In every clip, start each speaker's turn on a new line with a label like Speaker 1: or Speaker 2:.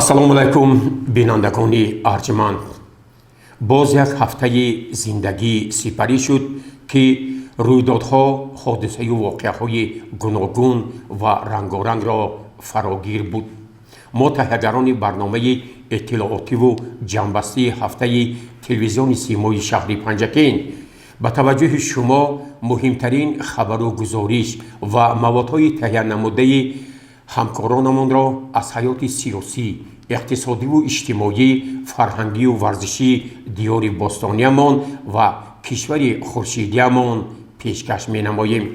Speaker 1: Ассалому алайкум, бинандагони арҷманд. Боз як ҳафтаи зиндагӣ сипарӣ шуд, ки рӯйдодҳо, ҳодисаю воқеаҳои гуногун ва рангорангро фарогир буд. Мо, таҳиягарони барномаи иттилоотиву ҷамъбастии ҳафтаи телевизиони Симои шаҳри Панҷакент, ба таваҷҷӯҳи шумо муҳимтарин хабару гузориш ва маводҳои таҳиянамудаи ҳамкоронамонро аз ҳаёти сиёсӣ, иқтисодиву иҷтимоӣ, фарҳангию варзишии диёри бостониямон ва кишвари хуршидиямон пешкаш менамоем.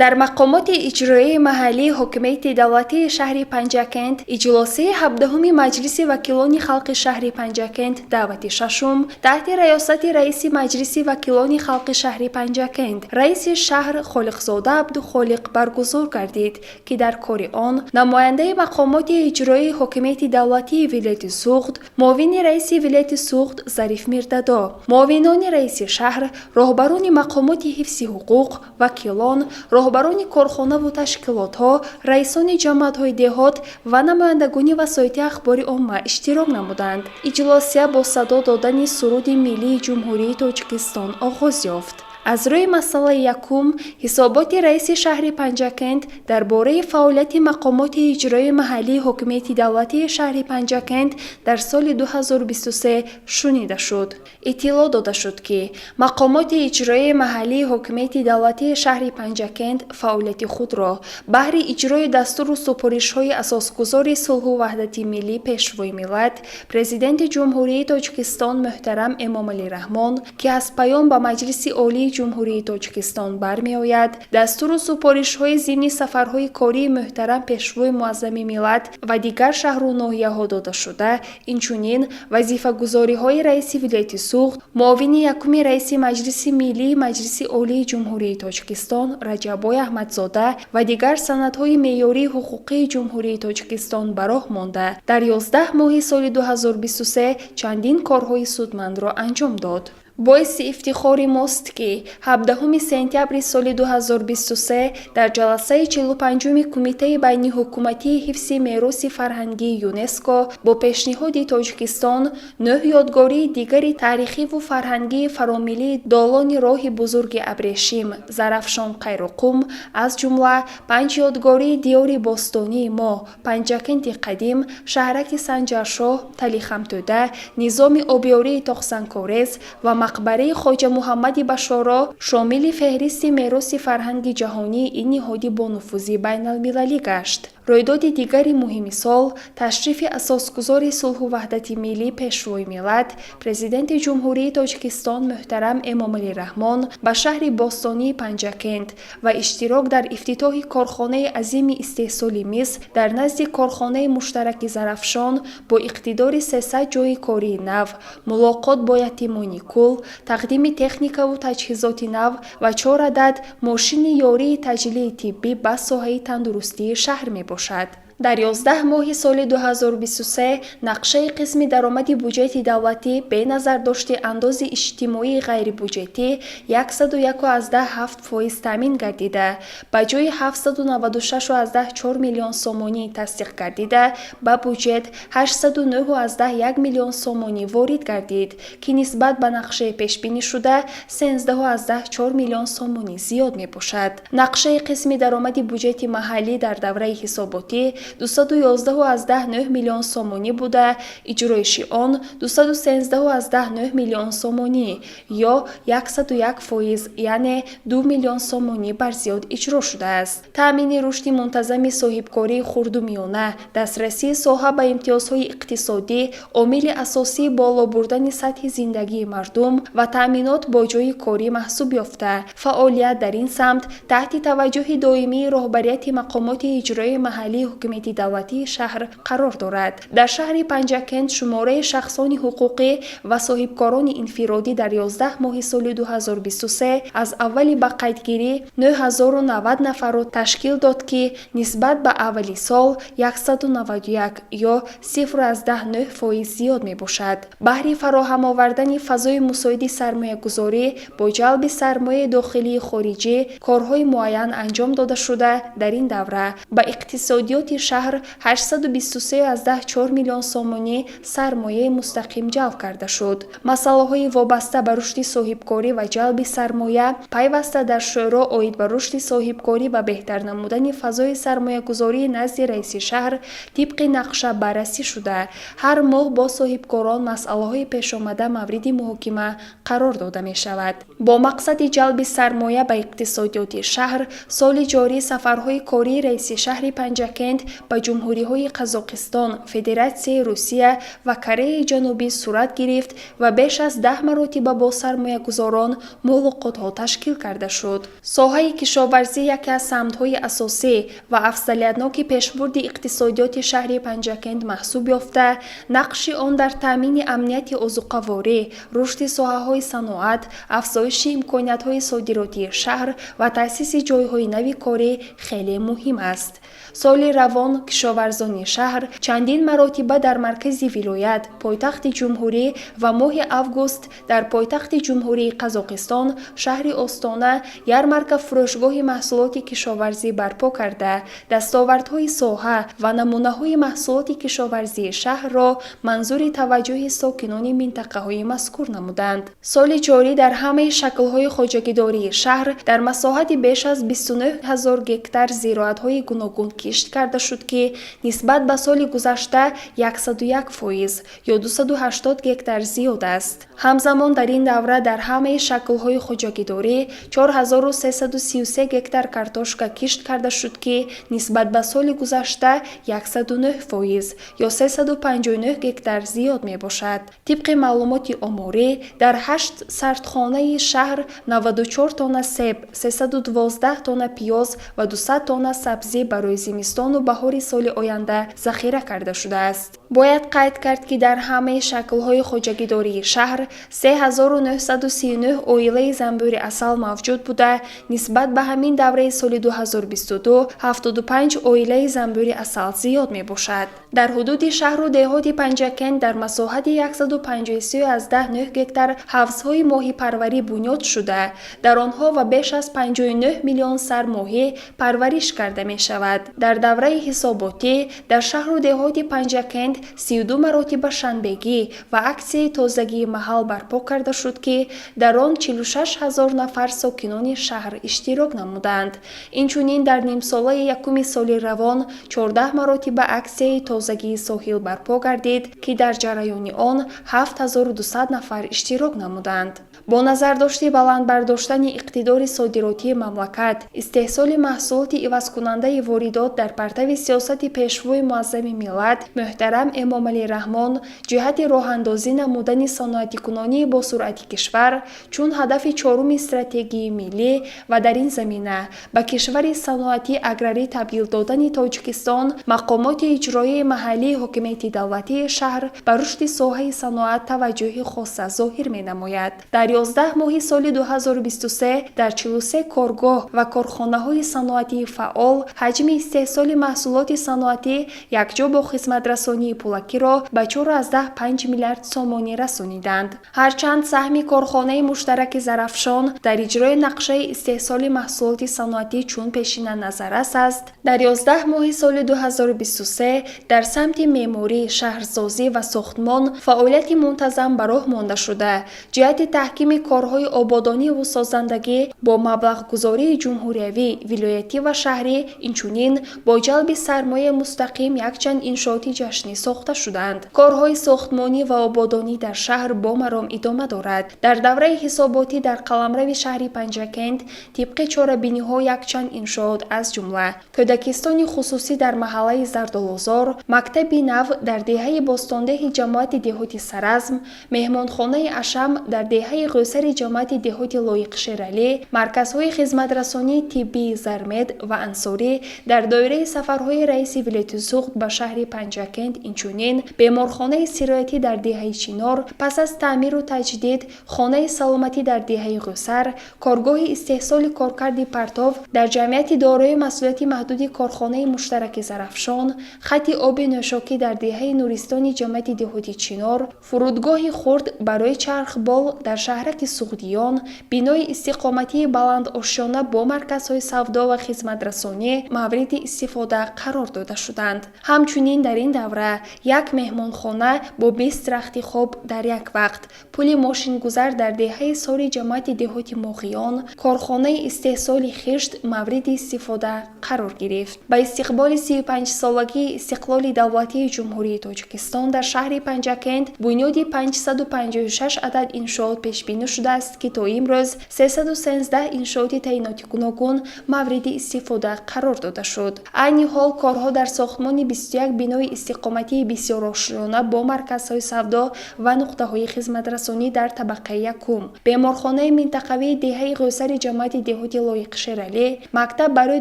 Speaker 2: Дар мақомоти иҷроияи маҳаллии ҳокимияти давлатии шаҳри Панҷакент иҷлосияи 17-уми Маҷлиси вакилони халқи шаҳри Панҷакент даъвати шашум таҳти раёсати раиси Маҷлиси вакилони халқи шаҳри Панҷакент, раиси шаҳр Холиқзода Абдухолиқ баргузор гардид, ки дар кори он намояндаи мақомоти иҷроияи ҳокимияти давлатии вилояти Суғд, муовини раиси вилояти Суғд Зариф Мирдадо, муовинони раиси шаҳр, роҳбарони мақомоти ҳифзи ҳуқуқ, вакилон, роҳбарони корхонаву ташкилотҳо, раисони ҷамоатҳои деҳот ва намояндагони васоити ахбори омма иштирок намуданд. Иҷлосия бо садо додани суруди миллии Ҷумҳурии Тоҷикистон оғоз ёфт. Аз рӯи масъалаи якум ҳисоботи раиси шаҳри Панҷакент дар бораи фаъолияти мақомоти иҷроии маҳаллии ҳокимияти давлатии шаҳри Панҷакент дар соли 2023 шунида шуд. Иттилоъ дода шуд, ки мақомоти иҷроии маҳаллии ҳокимияти давлатии шаҳри Панҷакент фаъолияти худро баҳри иҷрои дастуру супоришҳои Асосгузори сулҳу ваҳдати миллӣ, Пешвои миллат, Президенти Ҷумҳурии Тоҷикистон муҳтарам Эмомалӣ Раҳмон, ки аз паём ба Маҷлиси Олии Ҷумҳурии Тоҷикистон бармеояд, дастуру супоришҳои зимни сафарҳои кории муҳтарам Пешвои муаззами миллат ва дигар шаҳру ноҳияҳо додашуда, инчунин вазифагузориҳои раиси вилояти Суғд, муовини якуми раиси Маҷлиси Миллии Маҷлиси Олии Ҷумҳурии Тоҷикистон Раҷаббой Аҳмадзода ва дигар санадҳои меъёрии ҳуқуқии Ҷумҳурии Тоҷикистон ба роҳ монда, дар 11 моҳи соли 2023 чандин корҳои судмандро анҷом дод. Боиси ифтихори мост, ки 17 сентябри соли 2023 дар ҷаласаи 45-уми Кумитаи байниҳукуматии ҳифзи мероси фарҳангии ЮНЕСКО бо пешниҳоди Тоҷикистон нӯҳ ёдгории дигари таърихиву фарҳангии фаромиллии долони роҳи бузурги абрешим Зарафшон Қайроқум, аз ҷумла панҷ ёдгории диёри бостонии мо Панҷакенти қадим, шаҳраки Санҷаршоҳ, Талихамтӯда, низоми обёрии Тоқсанкорез ва мақбараи Хоҷа Муҳаммади Башоро шомили феҳристи мероси фарҳанги ҷаҳонии ин ниҳоди бонуфузи байналмилалӣ гашт. Рӯйдоди дигари муҳими сол ташрифи Асосгузори сулҳу ваҳдати миллӣ, Пешвои миллат, Президенти Ҷумҳурии Тоҷикистон муҳтарам Эмомалӣ Раҳмон ба шаҳри бостонии Панҷакент ва иштирок дар ифтитоҳи корхонаи азими истеҳсоли мис дар назди корхонаи муштараки Зарафшон бо иқтидори 300 ҷойи кории нав, мулоқот бо ятимони кул, тақдими техникаву таҷҳизоти нав ва чор адад мошини ёрии таъҷилии тиббӣ ба соҳаи тандурустии шаҳр мебошад. Дар 11 моҳи соли 2023 нақшаи қисми даромади буҷети давлатӣ бе назардошти андози иҷтимоии ғайрибуҷетӣ 101,7 фоиз таъмин гардида, ба ҷои 796,4 миллион сомонӣ тасдиқ гардида, ба буҷет 809,1 миллион сомонӣ ворид гардид, ки нисбат ба нақшаи пешбинишуда 13,4 миллион сомонӣ зиёд мебошад. Нақшаи қисми даромади буҷети маҳаллӣ дар давраи ҳисоботӣ 211,9 миллион сомонӣ буда, иҷроиши он 213,9 миллион сомонӣ ё 101 фоиз, яъне 2 миллион сомонӣ бар зиёд иҷро шудааст. Таъмини рушди мунтазами соҳибкории хурду миёна, дастрасии соҳа ба имтиёзҳои иқтисодӣ омили асосии боло бурдани сатҳи зиндагии мардум ва таъминот бо ҷойи корӣ маҳсуб ёфта, фаъолият дар ин самт таҳти таваҷҷӯҳи доимии роҳбарияти мақомоти иҷроии маҳаллии ҳокимияти ҳокимияти давлатии шаҳр қарор дорад. Дар шаҳри Панҷакент шумораи шахсони ҳуқуқӣ ва соҳибкорони инфиродӣ дар 11 моҳи соли 2023 аз аввали ба қайдгирӣ 9090 нафарро ташкил дод, ки нисбат ба аввали сол 191 ё 0,9% зиёд мебошад. Баҳри фароҳам овардани фазои мусоиди сармоягузорӣ бо ҷалби сармояи дохилии хориҷӣ корҳои муайян анҷом дода шуда, дар ин давра ба иқтисодиёти шаҳр 823,4 миллион сомонӣ сармояи мустақим ҷалб карда шуд. Масъалаҳои вобаста ба рушди соҳибкорӣ ва ҷалби сармоя пайваста дар шӯро оид ба рушди соҳибкорӣ ва беҳтар намудани фазои сармоягузории назди раиси шаҳр тибқи нақша баррасӣ шуда, ҳар моҳ бо соҳибкорон масъалаҳои пешомада мавриди муҳокима қарор дода мешавад. Бо мақсади ҷалби сармоя ба иқтисодиёти шаҳр соли ҷорӣ сафарҳои кории раиси шаҳри Панҷакент ба ҷумҳуриҳои Қазоқистон, Федератсияи Русия ва Кореяи Ҷанубӣ сурат гирифт ва беш аз 10 маротиба бо сармоягузорон мулоқотҳо ташкил карда шуд. Соҳаи кишоварзӣ яке аз самтҳои асосӣ ва афзалиятноки пешбурди иқтисодиёти шаҳри Панҷакент маҳсуб ёфта, нақши он дар таъмини амнияти озуқаворӣ, рушди соҳаҳои саноат, афзоиши имкониятҳои содиротии шаҳр ва таъсиси ҷойҳои нави корӣ хеле муҳим аст. Соли равон кишоварзони шаҳр чандин маротиба дар маркази вилоят, пойтахти ҷумҳурӣ ва моҳи август дар пойтахти ҷумҳурии Қазоқистон, шаҳри Остона, ярмарка фурӯшгоҳи маҳсулоти кишоварзӣ барпо карда, дастовардҳои соҳа ва намунаҳои маҳсулоти кишоварзии шаҳрро манзури таваҷҷӯҳи сокинони минтақаҳои мазкур намуданд. Соли ҷорӣ дар ҳамаи шаклҳои хоҷагидории шаҳр дар масоҳати беш аз 29 ҳазор гектар зироатҳои гуногун кишт карда шуд, ки нисбат ба соли гузашта 101% ё 280 гектар зиёд аст. Ҳамзамон дар ин давра дар ҳамаи шаклҳои хоҷагидорӣ 4333 гектар картошка кишт карда шуд, ки нисбат ба соли гузашта 109% ё 359 гектар зиёд мебошад. Тибқи маълумоти оморӣ, дар ҳашт сардхонаи шаҳр 94 тонна себ, 312 тонна пиёз ва 200 тонна сабзӣ барои зимистону баҳори соли оянда захира карда шудааст. Бояд қайд кард, ки дар ҳамаи шаклҳои хоҷагидории шаҳр 3939 оилаи занбӯри асал мавҷуд буда, нисбат ба ҳамин давраи соли 2022 75 оилаи занбӯри асал зиёд мебошад. Дар ҳудуди шаҳру деҳоти Панҷакент дар масоҳати 153,9 гектар ҳавзҳои моҳипарварӣ бунёд шуда, дар онҳо ва беш аз 59 миллион сар моҳӣ парвариш карда мешавад. Дар давраи ҳисоботӣ дар шаҳру деҳоти Панҷакент 32 маротиба шанбегӣ ва аксияи тозагии маҳал барпо карда шуд, ки дар он 46 ҳазор нафар сокинони шаҳр иштирок намуданд. Инчунин дар нимсолаи якуми соли равон 14 маротиба аксияи тозагии соҳил барпо гардид, ки дар ҷараёни он 7200 нафар иштирок намуданд. Бо назардошти баланд бардоштани иқтидори содиротии мамлакат, истеҳсоли маҳсулоти ивазкунандаи воридот дар партави сиёсати Пешвои муаззами миллат муҳтарам Эмомалӣ Раҳмон ҷиҳати роҳандозӣ намудани саноатикунонии босуръати кишвар чун ҳадафи чоруми стратегии миллӣ ва дар ин замина ба кишвари саноатӣ аграрӣ табдил додани Тоҷикистон, мақомоти иҷроияи маҳаллии ҳокимияти давлатии шаҳр ба рушди соҳаи саноат таваҷҷӯҳи хоса зоҳир менамояд. Дар 11 моҳи соли 2023 дар 43 коргоҳ ва корхонаҳои саноатии фаъол ҳаҷми истеҳсоли маҳсулоти саноатӣ якҷо бо хизматрасонии пулакиро ба 4,5 миллиард сомонӣ расониданд. Ҳарчанд саҳми корхонаи муштараки Зарафшон дар иҷрои нақшаи истеҳсоли маҳсулоти саноатӣ чун пешина назаррас аст, дар 11 моҳи соли 2023 дар самти меъморӣ, шаҳрсозӣ ва сохтмон фаъолияти мунтазам ба роҳ монда шуда, ҷиҳати таҳкими корҳои ободониву созандагӣ бо маблағгузории ҷумҳуриявӣ, вилоятӣ ва шаҳрӣ, инчунин бо ҷалби сармояи мустақим якчанд иншооти ҷашнӣ сохта шуданд. Корҳои сохтмонӣ ва ободонӣ дар шаҳр бо маром идома дорад. Дар давраи ҳисоботӣ дар қаламрави шаҳри Панҷакент тибқи чорабиниҳо якчанд иншоот, аз ҷумла кӯдакистони хусусӣ дар маҳаллаи Зардолузор, мактаби нав дар деҳаи Бостондеҳи ҷамоати деҳоти Саразм, меҳмонхонаи Ашам дар деҳаи Ғӯсари ҷамоати деҳоти Лоиқ Шералӣ, марказҳои хизматрасонии тиббии Зармед ва Ансорӣ дар доираи сафарҳои раиси вилояти Суғд ба шаҳри Панҷакент, инчунин беморхонаи сироятӣ дар деҳаи Чинор пас аз таъмиру таҷдид, хонаи саломатӣ дар деҳаи Ғӯсар, коргоҳи истеҳсоли коркарди партов дар ҷамъияти дорои масъулияти маҳдуди корхонаи муштараки Зарафшон, хати оби нӯшокӣ дар деҳаи Нуристони ҷамъияти деҳоти Чинор, фурудгоҳи хурд барои чархбол дар шаҳраки Суғдиён, бинои истиқоматии баландошёна бо марказҳои савдо ва хизматрасонӣ мавриди истифода қарор дода шуданд. Ҳамчунин дар ин давра як меҳмонхона бо 20 рахти хоб дар як вақт, пули мошингузар дар деҳаи Сори ҷамоати деҳоти Моғиён, корхонаи истеҳсоли хишт мавриди истифода қарор гирифт. Ба истиқболи 35-солагии истиқлоли давлатии Ҷумҳурии Тоҷикистон дар шаҳри Панҷакент бунёди 556 адад иншоот пешбинӣ шудааст, ки то имрӯз 313 иншооти таъиноти гуногун мавриди истифода қарор дода шуд. Айни ҳол корҳо дар сохтмони 21 бинои истиқоматии бисёрошёна бо марказҳои савдо ва нуқтаҳои хизматрасонӣ дар табақаи якум, беморхонаи минтақавии деҳаи Ғӯсари ҷамоати деҳоти Лоиқ Шералӣ, мактаб барои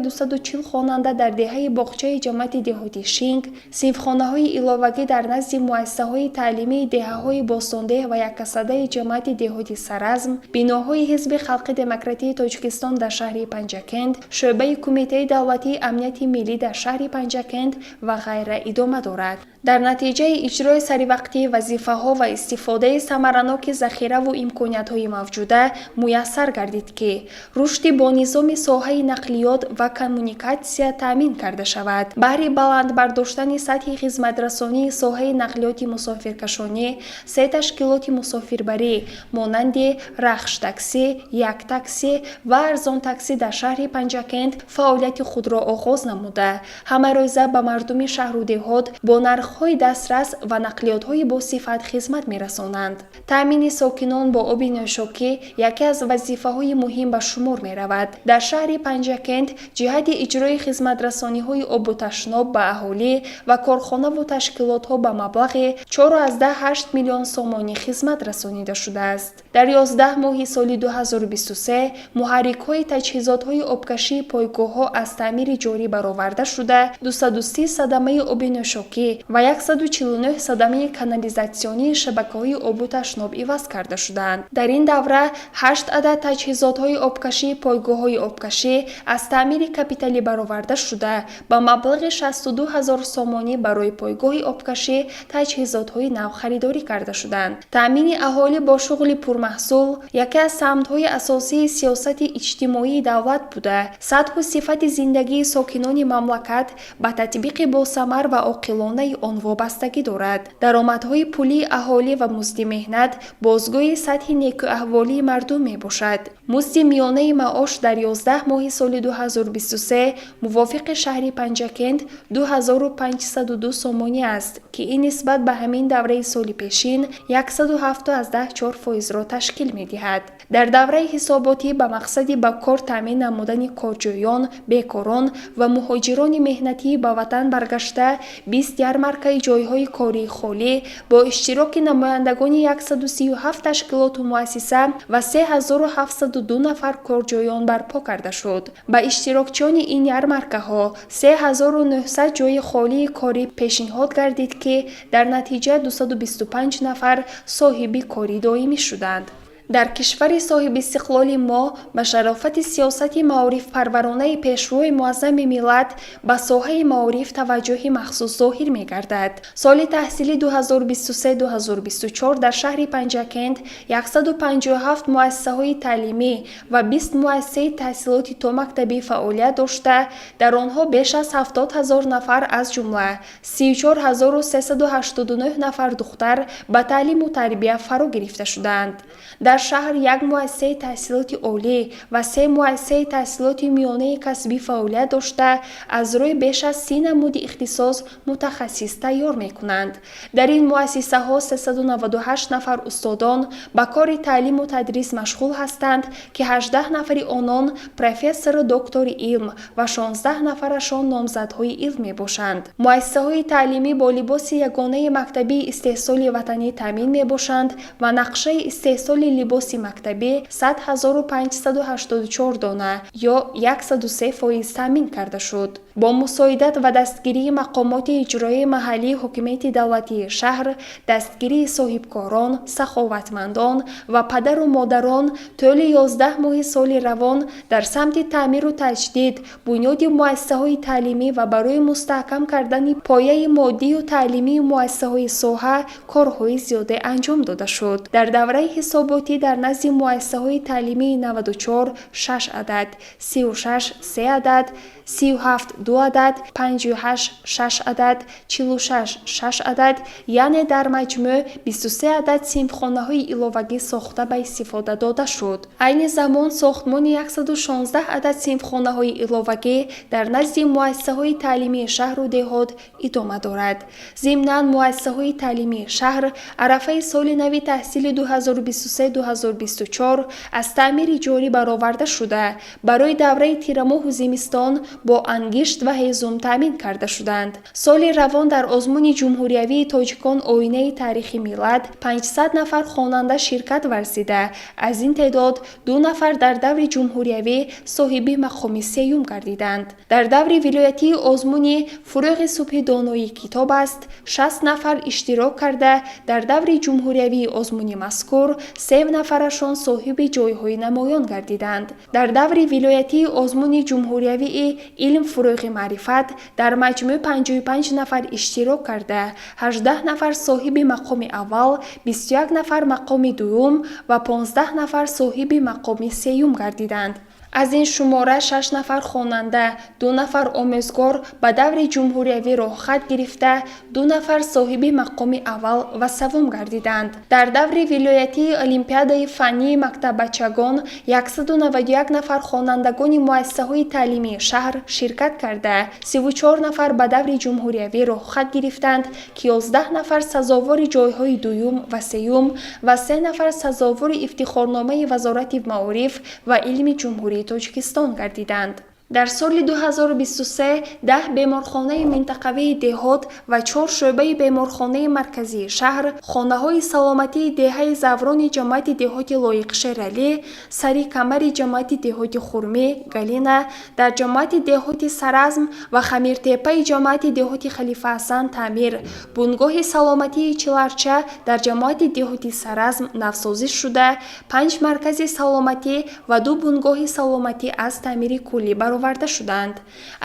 Speaker 2: 240 хонанда дар деҳаи Боғчаи ҷамоати деҳоти Шинг, синфхонаҳои иловагӣ дар назди муассисаҳои таълимии деҳаҳои Бостондеҳ ва Яккасадаи ҷамоати деҳоти Саразм, биноҳои Ҳизби халқи демократии Тоҷикистон дар шаҳри Панҷакент, шӯъбаи Кумитаи давлатии амнияти миллӣ дар шаҳри Панҷакент ва ғайра идома дорад. Дар натиҷаи иҷрои саривақтии вазифаҳо ва истифодаи самараноки захираву имкониятҳои мавҷуда муяссар гардид, ки рушди бонизоми соҳаи нақлиёт ва коммуникатсия таъмин карда шавад. Баҳри баланд бардоштани сатҳи хизматрасонии соҳаи нақлиёти мусофиркашонӣ се ташкилоти мусофирбарӣ монанди Рахш таксӣ, Як таксӣ ва Арзон таксӣ дар шаҳри Панҷакент фаъолияти худро оғоз намуда, ҳамарӯза ба мардуми шаҳру деҳот бо нархҳои дастрас ва нақлиётҳои босифат хизмат мерасонанд. Таъмини сокинон бо оби нӯшокӣ яке аз вазифаҳои муҳим ба шумор меравад. Дар шаҳри Панҷакент ҷиҳати иҷрои хизматрасониҳои обу ташноб ба аҳолӣ ва корхонаву ташкилотҳо ба маблағи 4,8 миллион сомонӣ хизмат расонида шудааст. Дар 11 моҳи соли 2023 муҳаррикҳои таҷҳизотҳои обкашии пойгоҳҳо аз таъмири ҷорӣ бароварда шуда, 230 садамаи оби нӯшокӣ ва 149 садамаи канализатсионии шабакаҳои обу ташноб иваз карда шуданд. Дар ин давра ҳашт адад таҷҳизотҳои обкашии пойгоҳҳои обкашӣ аз таъмири капиталӣ бароварда шуда, ба маблағи 62 ҳазор сомонӣ барои пойгоҳи обкашӣ таҷҳизотҳои нав харидорӣ карда шуданд. Таъмини аҳолӣ бо шуғли пурмаҳсул яке аз самтҳои асосии сиёсати иҷтимоии давлат буда, сатҳу сифати зиндагии сокинони мамлакат ба татбиқи босамар ва оқилонаи он вобастагӣ дорад. Даромадҳои пулии аҳолӣ ва музди меҳнат бозгӯи сатҳи некӯаҳволии мардум мебошад. Музди миёнаи маош дар 11 моҳи соли 2023 мувофиқи шаҳри Панҷакент 2502 сомонӣ аст, ки ин нисбат ба ҳамин давраи соли пешин 107,4 фоизро ташкил медиҳад. Дар давраи ҳисоботӣ ба мақсади ба кор таъмин намудани корҷӯён, бекорон ва муҳоҷирони меҳнатии ба ватан баргашта 20 ярмаркаи ҷойҳои кории холӣ бо иштироки намояндагони 137 ташкилоту муассиса ва 3702 нафар корҷӯён барпо карда шуд. Ба иштирокчиёни ин ярмаркаҳо 3900 ҷойи холии корӣ пешниҳод гардид, ки дар натиҷа 225 нафар соҳиби кори доимӣ шуданд. Дар кишвари соҳибистиқлоли мо ба шарофати сиёсати маорифпарваронаи Пешвои муаззами миллат ба соҳаи маориф таваҷҷӯҳи махсус зоҳир мегардад. Соли таҳсили 2023-2024 дар шаҳри Панҷакент 157 муассисаҳои таълимӣ ва 20 муассисаи таҳсилоти томактабӣ фаъолият дошта, дар онҳо беш аз 70 ҳазор нафар, аз ҷумла 34 389 нафар духтар ба таълиму тарбия фаро гирифта шудаанд. Дар шаҳр як муассисаи таҳсилоти олӣ ва се муассисаи таҳсилоти миёнаи касбӣ фаъолият дошта, аз рӯи беш аз 30 намуди ихтисос мутахассис тайёр мекунанд. Дар ин муассисаҳо 398 нафар устодон ба кори таълиму тадрис машғул ҳастанд, ки 18 нафари онон профессору доктори илм ва 16 нафарашон номзадҳои илм мебошанд. Муассисаҳои таълимӣ бо либоси ягонаи мактабии истеҳсоли ватанӣ таъмин мебошанд ва нақшаи истеҳсоли Либоси мактабӣ 100 584 дона ё 103% таъмин карда шуд. Бо мусоидат ва дастгирии мақомоти иҷроияи маҳаллии ҳокимияти давлатии шаҳр, дастгирии соҳибкорон, саховатмандон ва падару модарон, тӯли 11 моҳи соли равон дар самти таъмиру таҷдид, бунёди муассисаҳои таълимӣ ва барои мустаҳкам кардани пояи моддию таълимии муассисаҳои соҳа корҳои зиёде анҷом дода шуд. Дар давраи ҳисоботӣ дар назди муассисаҳои таълимии 94 шаш адад, 36 се адад, 37 ду адад, 58 шаш адад, 46 шаш адад, яъне дар маҷмӯъ 23 адад синфхонаҳои иловагӣ сохта ба истифода дода шуд. Айни замон сохтмони 116 адад синфхонаҳои иловагӣ дар назди муассисаҳои таълимии шаҳру деҳот идома дорад. Зимнан, муассисаҳои таълимии шаҳр арафаи соли нави таҳсили 2023-2024 аз таъмири ҷорӣ бароварда шуда, барои давраи тирамоҳу зимистон бо ангишт ва ҳезум таъмин карда шуданд. Соли равон дар озмуни ҷумҳуриявии «Тоҷикон оинаи таърихи миллат» 500 нафар хонанда ширкат варзида, аз ин теъдод ду нафар дар даври ҷумҳуриявӣ соҳиби мақоми сеюм гардиданд. Дар даври вилоятии озмуни «Фурӯғи субҳи доноӣ китоб аст» 60 нафар иштирок карда, дар даври ҷумҳуриявии озмуни мазкур се нафарашон соҳиби ҷойҳои намоён гардиданд. Дар даври вилоятии озмуни ҷумҳуриявии «Илм фурӯғи маърифат» дар маҷмӯъ 55 нафар иштирок карда, 18 нафар соҳиби мақоми аввал, 21 нафар мақоми дуюм ва 15 нафар соҳиби мақоми сеюм гардиданд. Аз ин шумора шаш нафар хонанда, ду нафар омӯзгор ба даври ҷумҳуриявӣ роҳхат гирифта, ду нафар соҳиби мақоми аввал ва севум гардиданд. Дар даври вилоятии олимпиадаи фаннии мактаббачагон 191 нафар хонандагони муассисаҳои таълимии шаҳр ширкат карда, 34 нафар ба даври ҷумҳуриявӣ роҳхат гирифтанд, ки 11 нафар сазовори ҷойҳои дуюм ва сеюм ва се нафар сазовори ифтихорномаи Вазорати маориф ва илми Ҷумҳурии Тоҷикистон гардиданд. Дар соли 2023 10 беморхонаи минтақавии деҳот ва чор шӯъбаи беморхонаи марказии шаҳр, хонаҳои саломатии деҳаи Заврони ҷамоати деҳоти Лоиқ Шералӣ, Сари Камари ҷамоати деҳоти Хурмӣ, Галина дар ҷамоати деҳоти Саразм ва Хамиртепаи ҷамоати деҳоти Халифаҳасан таъмир, бунгоҳи саломатии Чиларча дар ҷамоати деҳоти Саразм навсозӣ шуда, панҷ маркази саломатӣ ва ду бунгоҳи саломатӣ аз таъмири куллӣ бароварда шуданд.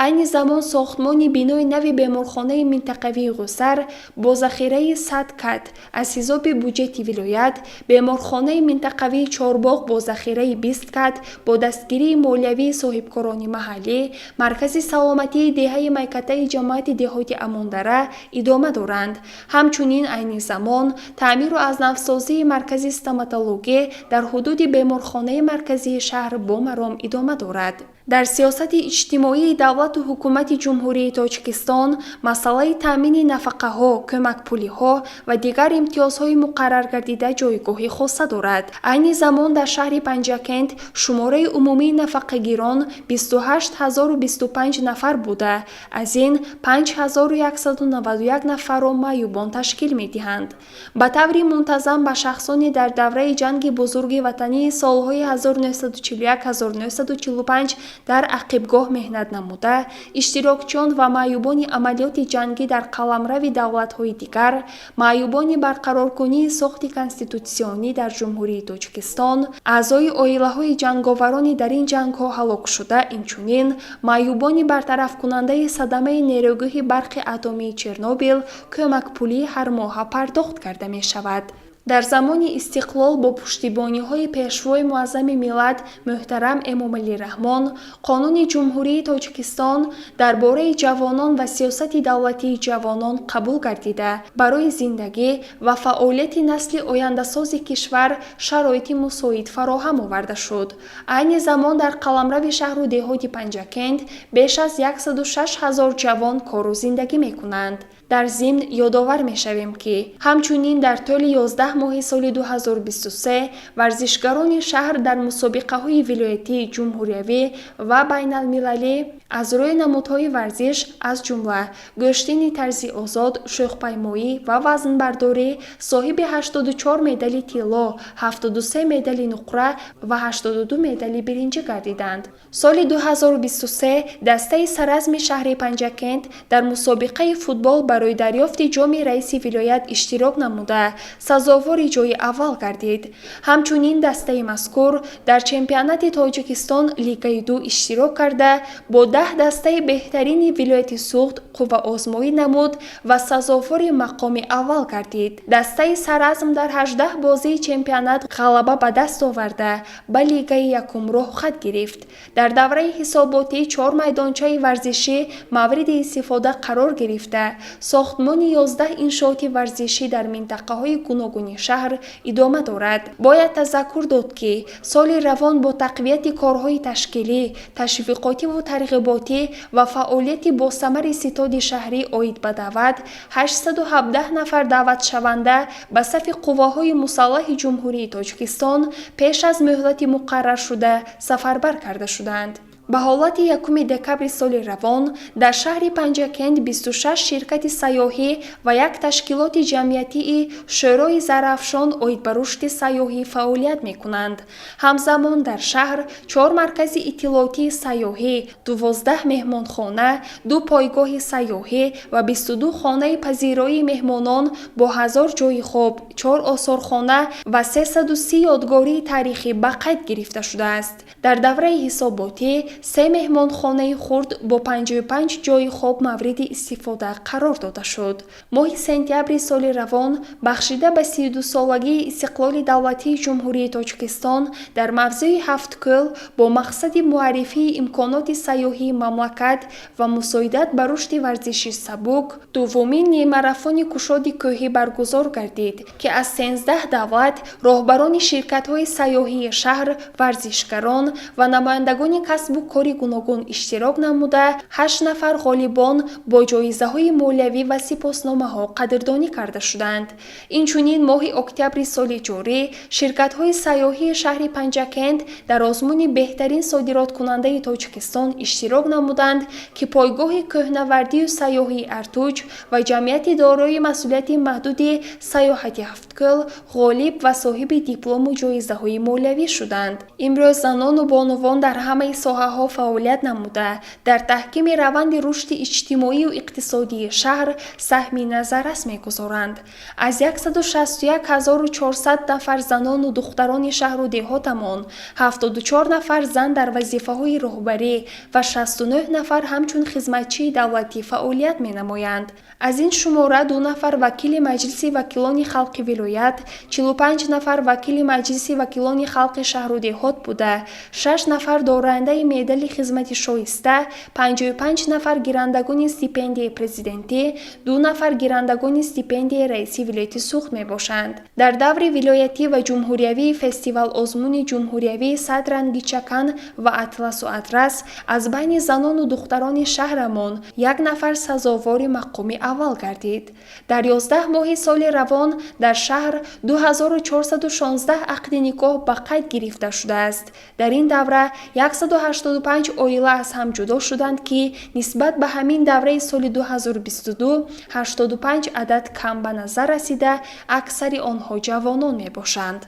Speaker 2: Айни замон сохтмони бинои нави беморхонаи минтақавии Ғусар бо захираи 100 кат аз ҳисоби буҷети вилоят, беморхонаи минтақавии Чорбоғ бо захираи 20 кат бо дастгирии молиявии соҳибкорони маҳаллӣ, маркази саломатии деҳаи Майкатаи ҷамоати деҳоти Амондара идома доранд. Ҳамчунин, айни замон таъмиру аз навсозии маркази стоматологӣ дар ҳудуди беморхонаи марказии шаҳр бо маром идома дорад. Дар сиёсати иҷтимоии давлату ҳукумати Ҷумҳурии Тоҷикистон масъалаи таъмини нафақаҳо, кӯмакпулиҳо ва дигар имтиёзҳои муқарраргардида ҷойгоҳи хоса дорад. Айни замон дар шаҳри Панҷакент шумораи умумии нафақагирон 28 025 нафар буда, аз ин 5191 нафарро маъюбон ташкил медиҳанд. Ба таври мунтазам ба шахсони дар давраи Ҷанги Бузурги Ватании солҳои 1941-1945 дар ақибгоҳ меҳнат намуда, иштирокчиён ва маъюбони амалиёти ҷангӣ дар қаламрави давлатҳои дигар, маъюбони барқароркунии сохти конститутсионӣ дар Ҷумҳурии Тоҷикистон, аъзои оилаҳои ҷанговарони дар ин ҷангҳо ҳалокшуда, инчунин маъюбони бартарафкунандаи садамаи нерӯгоҳи барқи атомии Чернобил кӯмакпулии ҳармоҳа пардохт карда мешавад. Дар замони истиқлол бо пуштибониҳои Пешвои муаззами миллат муҳтарам Эмомалӣ Раҳмон Қонуни Ҷумҳурии Тоҷикистон «Дар бораи ҷавонон ва сиёсати давлатии ҷавонон» қабул гардида, барои зиндагӣ ва фаъолияти насли ояндасози кишвар шароити мусоид фароҳам оварда шуд. Айни замон дар қаламрави шаҳру деҳоти Панҷакент беш аз 106 ҳазор ҷавон кору зиндагӣ мекунанд. Дар зимн ёдовар мешавем, ки ҳамчунин дар тӯли 11 моҳи соли 2023 варзишгарони шаҳр дар мусобиқаҳои вилоятӣ, ҷумҳуриявӣ ва байналмилалӣ Аз рӯи намудҳои варзиш, аз ҷумла гӯштини тарзи озод, шӯхпаймоӣ ва вазнбардорӣ соҳиби 84 медали тилло, 73 медали нуқра ва 82 медали биринҷӣ гардиданд. Соли 2023 дастаи саразми шаҳри Панҷакент дар мусобиқаи футбол барои дарёфти ҷоми раиси вилоят иштирок намуда, сазовори ҷои аввал гардид. Ҳамчунин дастаи мазкур дар чемпионати Тоҷикистон Лигаи 2 иштирок карда, бо 10 дастаи беҳтарини вилояти Суғд қувваозмоӣ намуд ва сазовори мақоми аввал гардид. Дастаи саразм дар 18 бозии чемпионат ғалаба ба даст оварда, ба лигаи якум роҳхат гирифт. Дар давраи ҳисоботӣ чор майдончаи варзишӣ мавриди истифода қарор гирифта, сохтмони 11 иншооти варзишӣ дар минтақаҳои гуногуни шаҳр идома дорад. Бояд тазаккур дод, ки соли равон бо тақвияти корҳои ташкилӣ, ташвиқотиву тарғиботӣ ва фаъолияти босамари ситоди шаҳрӣ оид ба даъват, 817 нафар даъватшаванда ба сафи қувваҳои мусаллаҳи Ҷумҳурии Тоҷикистон пеш аз муҳлати муқарраршуда сафарбар карда шуданд. Ба ҳолати 1 декабри соли равон дар шаҳри Панҷакент 26 ширкати сайёҳӣ ва як ташкилоти ҷамъиятии Шӯрои Зарафшон оид ба рушди сайёҳӣ фаъолият мекунанд. Ҳамзамон дар шаҳр чор маркази иттилоотии сайёҳӣ, 12 меҳмонхона, ду пойгоҳи сайёҳӣ ва 22 хонаи пазироии меҳмонон бо 1000 ҷойи хоб, чор осорхона ва 330 ёдгории таърихӣ ба қайд гирифта шудааст. Дар давраи ҳисоботӣ се меҳмонхонаи хурд бо 55 ҷойи хоб мавриди истифода қарор дода шуд. Моҳи сентябри соли равон, бахшида ба 32-солагии истиқлоли давлатии Ҷумҳурии Тоҷикистон, дар мавзӯи Ҳафткӯл бо мақсади муаррифии имконоти сайёҳии мамлакат ва мусоидат ба рушди варзиши сабук дуввумин ниммарафони кушоди кӯҳӣ баргузор гардид, ки аз 13 давлат роҳбарони ширкатҳои сайёҳии шаҳр, варзишгарон ва намояндагони касбу кори гуногун иштирок намуда, ҳашт нафар ғолибон бо ҷоизаҳои молиявӣ ва сипосномаҳо қадрдонӣ карда шуданд. Инчунин моҳи октябри соли ҷорӣ ширкатҳои сайёҳии шаҳри Панҷакент дар озмуни беҳтарин содироткунандаи Тоҷикистон иштирок намуданд, ки пойгоҳи кӯҳнавардию сайёҳии Артуҷ ва ҷамъияти дорои масъулияти маҳдуди сайёҳати Ҳафткӯл ғолиб ва соҳиби диплому ҷоизаҳои молиявӣ шуданд. Имрӯз занону бонувон дар ҳамаи соҳаҳо фаъолият намуда, дар таҳкими раванди рушди иҷтимоию иқтисодии шаҳр саҳми назаррас мегузоранд. Аз 161 400 нафар занону духтарони шаҳру деҳотамон 74 нафар зан дар вазифаҳои роҳбарӣ ва 69 нафар ҳамчун хизматчии давлатӣ фаъолият менамоянд. Аз ин шумора ду нафар вакили Маҷлиси вакилони халқи вилоят, 45 нафар вакили Маҷлиси вакилони халқи шаҳру деҳот буда, шаш нафар дорандаи медали хизмати шоиста, 55 нафар гирандагони стипендияи президентӣ, ду нафар гирандагони стипендияи раиси вилояти Суғд мебошанд. Дар даври вилоятӣ ва ҷумҳуриявии фестивал-озмуни ҷумҳуриявии «Сад ранги чакан ва атласу адрас» аз байни занону духтарони шаҳрамон як нафар сазовори мақоми аввал гардид. Дар 11 моҳи соли равон дар шаҳр 2416 ақди никоҳ ба қайд гирифта шудааст. Дар ин давра 185 оила аз ҳам ҷудо шуданд, ки нисбат ба ҳамин давраи соли 2022 85 адад кам ба назар расида, аксари онҳо ҷавонон мебошанд.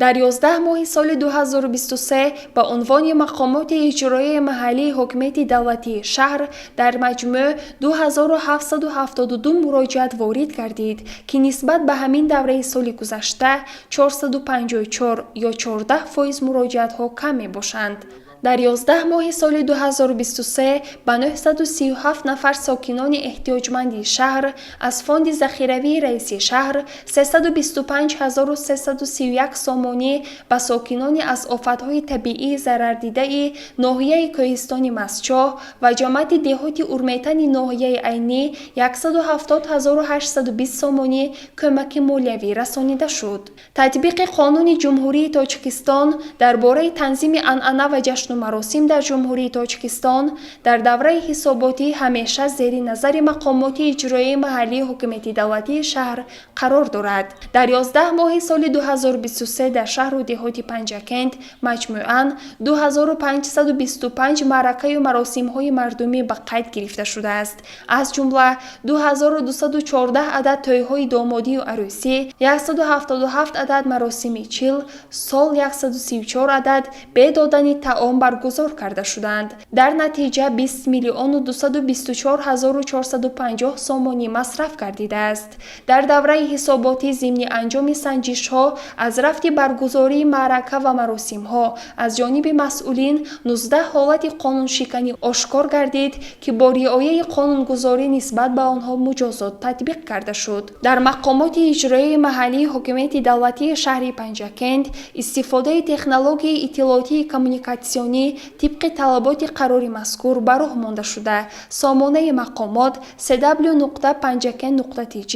Speaker 2: Дар 11 моҳи соли 2023 ба унвони мақомоти иҷроияи маҳаллии ҳокимияти давлатии шаҳр дар маҷмӯъ 2772 муроҷиат ворид гардид, ки нисбат ба ҳамин давраи соли гузашта 454 ё 14% муроҷиатҳо кам мебошанд. Дар 11 моҳи соли 2023 ба 937 нафар сокинони эҳтиёҷманди шаҳр аз фонди захиравии раиси шаҳр 325 331 сомонӣ, ба сокинони аз офатҳои табиӣ зарардидаи ноҳияи кӯҳистони Мастчоҳ ва ҷамоати деҳоти Урметани ноҳияи Айнӣ 170 820 сомонӣ кӯмаки молиявӣ расонида шуд. Татбиқи Қонуни Ҷумҳурии Тоҷикистон дар бораи танзими анъана ва Ҷашну маросим дар Ҷумҳурии Тоҷикистон дар давраи ҳисоботӣ ҳамеша зери назари мақомоти иҷроияи маҳаллии ҳукумати давлатии шаҳр қарор дорад. Дар 11 моҳи соли 2023 дар шаҳру деҳоти Панҷакент маҷмӯан 2525 маъракаю маросимҳои мардумӣ ба қайд гирифта шудааст. Аз ҷумла 2214 адад тӯйҳои домодию арӯсӣ, 177 адад маросими чил сол, 134 адад бе додани таом баргузор карда шуданд. Дар натиҷа 20 миллиону 224 ҳазору 450 сомонӣ масраф гардидааст. Дар давраи ҳисоботӣ зимни анҷоми санҷишҳо аз рафти баргузории маърака ва маросимҳо аз ҷониби масъулин 19 ҳолати қонуншиканӣ ошкор гардид, ки бо риояи қонунгузорӣ нисбат ба онҳо муҷозот татбиқ карда шуд. Дар мақомоти иҷроияи маҳаллии ҳокимияти давлатии шаҳри Панҷакент истифодаи технологияи иттилоотии коммуникатсионӣ тибқи талаботи қарори мазкур ба роҳ монда шуда, сомонаи мақомот cw.panjakent.tj,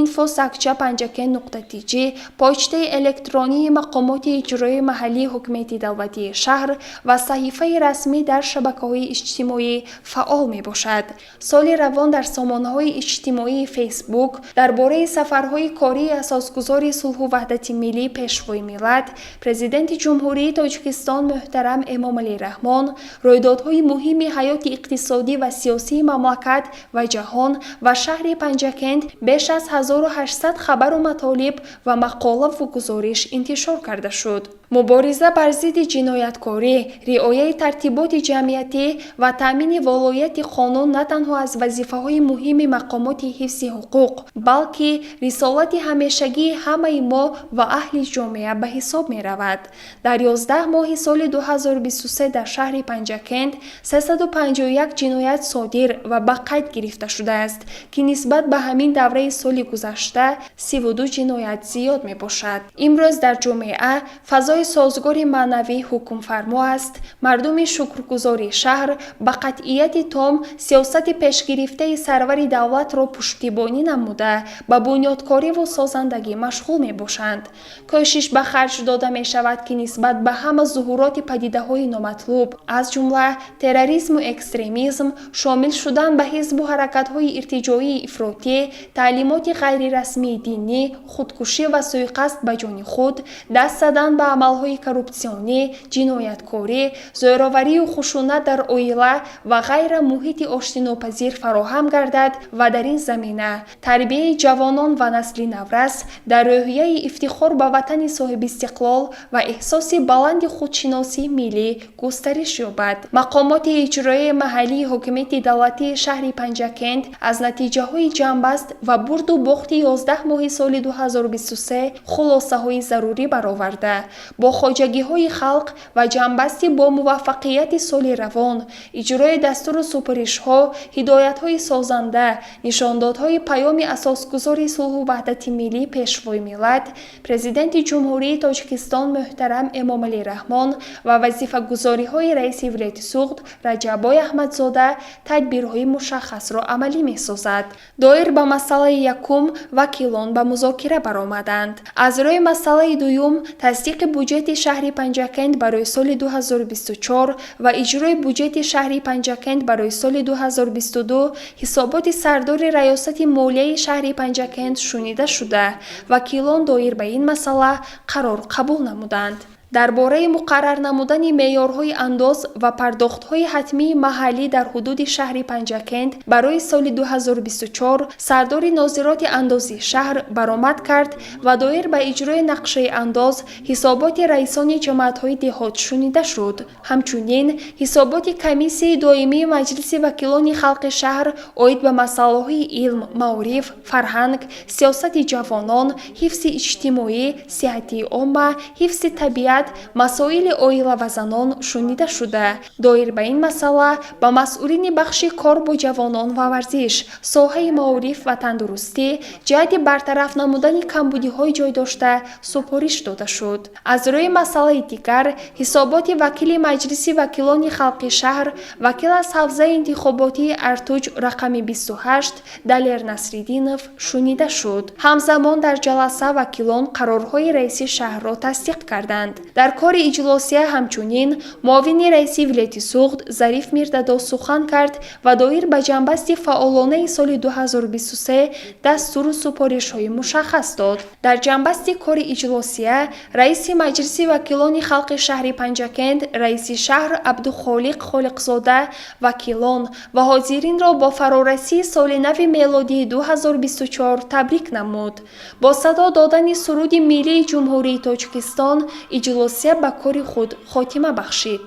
Speaker 2: info@panjakent.tj, почтаи электронии мақомоти иҷроияи маҳаллии ҳукумати давлатии шаҳр ва саҳифаи расмӣ дар шабакаҳои иҷтимоӣ фаъол мебошад. Соли равон дар сомонаҳои иҷтимоии Фейсбук дар бораи сафарҳои кории асосгузори сулҳу ваҳдати миллӣ, Пешвои миллат, Президенти Ҷумҳурии Тоҷикистон муҳтарам Эмомалӣ Раҳмон, рӯйдодҳои муҳими ҳаёти иқтисодӣ ва сиёсии мамлакат ва ҷаҳон ва шаҳри Панҷакент беш аз 1800 хабару матолиб ва мақолаву гузориш интишор карда шуд. Мубориза бар зидди ҷинояткорӣ, риояи тартиботи ҷамъиятӣ ва таъмини волоияти қонун на танҳо аз вазифаҳои муҳими мақомоти ҳифзи ҳуқуқ, балки рисолати ҳамешагии ҳамаи мо ва аҳли ҷомеа ба ҳисоб меравад. Дар 11 моҳи соли 2023 дар шаҳри Панҷакент 351 ҷиноят содир ва ба қайд гирифта шудааст, ки нисбат ба ҳамин давраи соли гузашта 32 ҷиноят зиёд мебошад. Имрӯз дар ҷомеа фазои созгори маънавӣ ҳукмфармо аст. Мардуми шукргузори шаҳр ба қатъияти том сиёсати пешгирифтаи сарвари давлатро пуштибонӣ намуда, ба бунёдкориву созандагӣ машғул мебошанд. Кӯшиш ба харҷ дода мешавад, ки нисбат ба ҳама зуҳуроти падидаҳои номатлуб, аз ҷумла терроризму экстремизм, шомил шудан ба ҳизбу ҳаракатҳои иртиҷоии ифротӣ, таълимоти ғайрирасмии динӣ, худкушӣ ва сӯиқасд ба ҷони худ, даст задан ба амалҳои коррупсионӣ, ҷинояткорӣ, зӯроварию хушунат дар оила ва ғайра муҳити оштинопазир фароҳам гардад ва дар ин замина тарбияи ҷавонон ва насли наврас дар рӯҳияи ифтихор ба ватани соҳибистиқлол ва эҳсоси баланди худшиносии миллӣ густариш ёбад. Мақомоти иҷроияи маҳаллии ҳокимияти давлатии шаҳри Панҷакент аз натиҷаҳои ҷамъбаст ва бурду бохти 11 моҳи соли 2023 хулосаҳои зарурӣ бароварда, бо хоҷагиҳои халқ ва ҷамъбасти бо муваффақияти соли равон, иҷрои дастуру супоришҳо, ҳидоятҳои созанда, нишондодҳои паёми асосгузори сулҳу ваҳдати миллӣ, Пешвои миллат, Президенти Ҷумҳурии Тоҷикистон муҳтарам Эмомалӣ Раҳмон ва вазифагузориҳои раиси вилояти Суғд Раҷаббой Аҳмадзода тадбирҳои мушаххасро амалӣ месозад. Доир ба масъалаи якум вакилон ба музокира баромаданд. Аз рӯи масъалаи дуюм, тасдиқи буҷети шаҳри Панҷакент барои соли 2024 ва иҷрои буҷети шаҳри Панҷакент барои соли 2022, ҳисоботи сардори раёсати молияи шаҳри Панҷакент шунида шуда, вакилон доир ба ин масъала қарор қабул намуданд. Дар бораи муқаррар намудани меъёрҳои андоз ва пардохтҳои ҳатмии маҳаллӣ дар ҳудуди шаҳри Панҷакент барои соли 2024 сардори нозироти андозии шаҳр баромад кард ва доир ба иҷрои нақшаи андоз ҳисоботи раисони ҷамоатҳои деҳот шунида шуд. Ҳамчунин ҳисоботи комиссияи доимии Маҷлиси вакилони халқи шаҳр оид ба масъалаҳои илм, маориф, фарҳанг, сиёсати ҷавонон, ҳифзи иҷтимоӣ, сиҳатии омма, ҳифзи табиат, масоили оила ва занон шунида шуда, доир ба ин масъала ба масъулини бахши кор бо ҷавонон ва варзиш, соҳаи маориф ва тандурустӣ ҷиҳати бартараф намудани камбудиҳои ҷойдошта супориш дода шуд. Аз рӯи масъалаи дигар ҳисоботи вакили Маҷлиси вакилони халқи шаҳр, вакил аз ҳавзаи интихоботии Артуҷ рақами 28 Далер Насриддинов шунида шуд. Ҳамзамон дар ҷаласа вакилон қарорҳои раиси шаҳрро тасдиқ карданд. Дар кори иҷлосия ҳамчунин муовини раиси вилояти Суғд Зариф Мирдадо сухан кард ва доир ба ҷамъбасти фаъолонаи соли 2023 дастуру супоришҳои мушаххас дод. Дар ҷамъбасти кори иҷлосия раиси Маҷлиси вакилони халқи шаҳри Панҷакент, раиси шаҳр Абдухолиқ Холиқзода вакилон ва ҳозиринро бо фарорасии соли нави мелодии 2024 табрик намуд. Бо садо додани суруди миллии Ҷумҳурии Тоҷикистон иҷлосия ба кори худ хотима бахшид.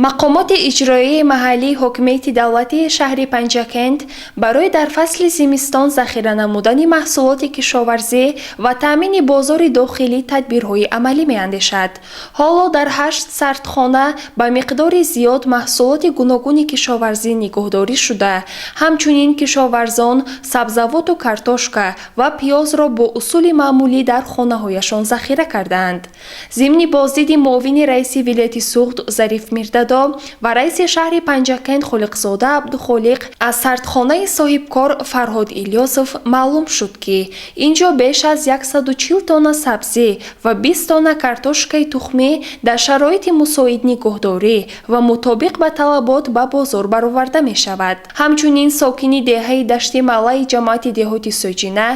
Speaker 2: Мақомоти иҷроияи маҳаллии ҳокимияти давлатии шаҳри Панҷакент барои дар фасли зимистон захира намудани маҳсулоти кишоварзӣ ва таъмини бозори дохилӣ тадбирҳои амалӣ меандешад. Ҳоло дар 8 сардхона ба миқдори зиёд маҳсулоти гуногуни кишоварзӣ нигоҳдорӣ шуда, ҳамчунин кишоварзон сабзавоту картошка ва пиёзро бо усули маъмулӣ дар хонаҳояшон захира кардаанд. Зимни боздиди муовини раиси вилояти Суғд Зариф Мирдадо ва раиси шаҳри Панҷакент Холиқзода Абдухолиқ аз сардхонаи соҳибкор Фарҳод Илёсов маълум шуд, ки ин ҷо беш аз 140 тонна сабзӣ ва 20 тонна картошкаи тухмӣ дар шароити мусоид нигоҳдорӣ ва мутобиқ ба талабот ба бозор бароварда мешавад. Ҳамчунин сокини деҳаи Дашти Малаи ҷамоати деҳоти Соҷина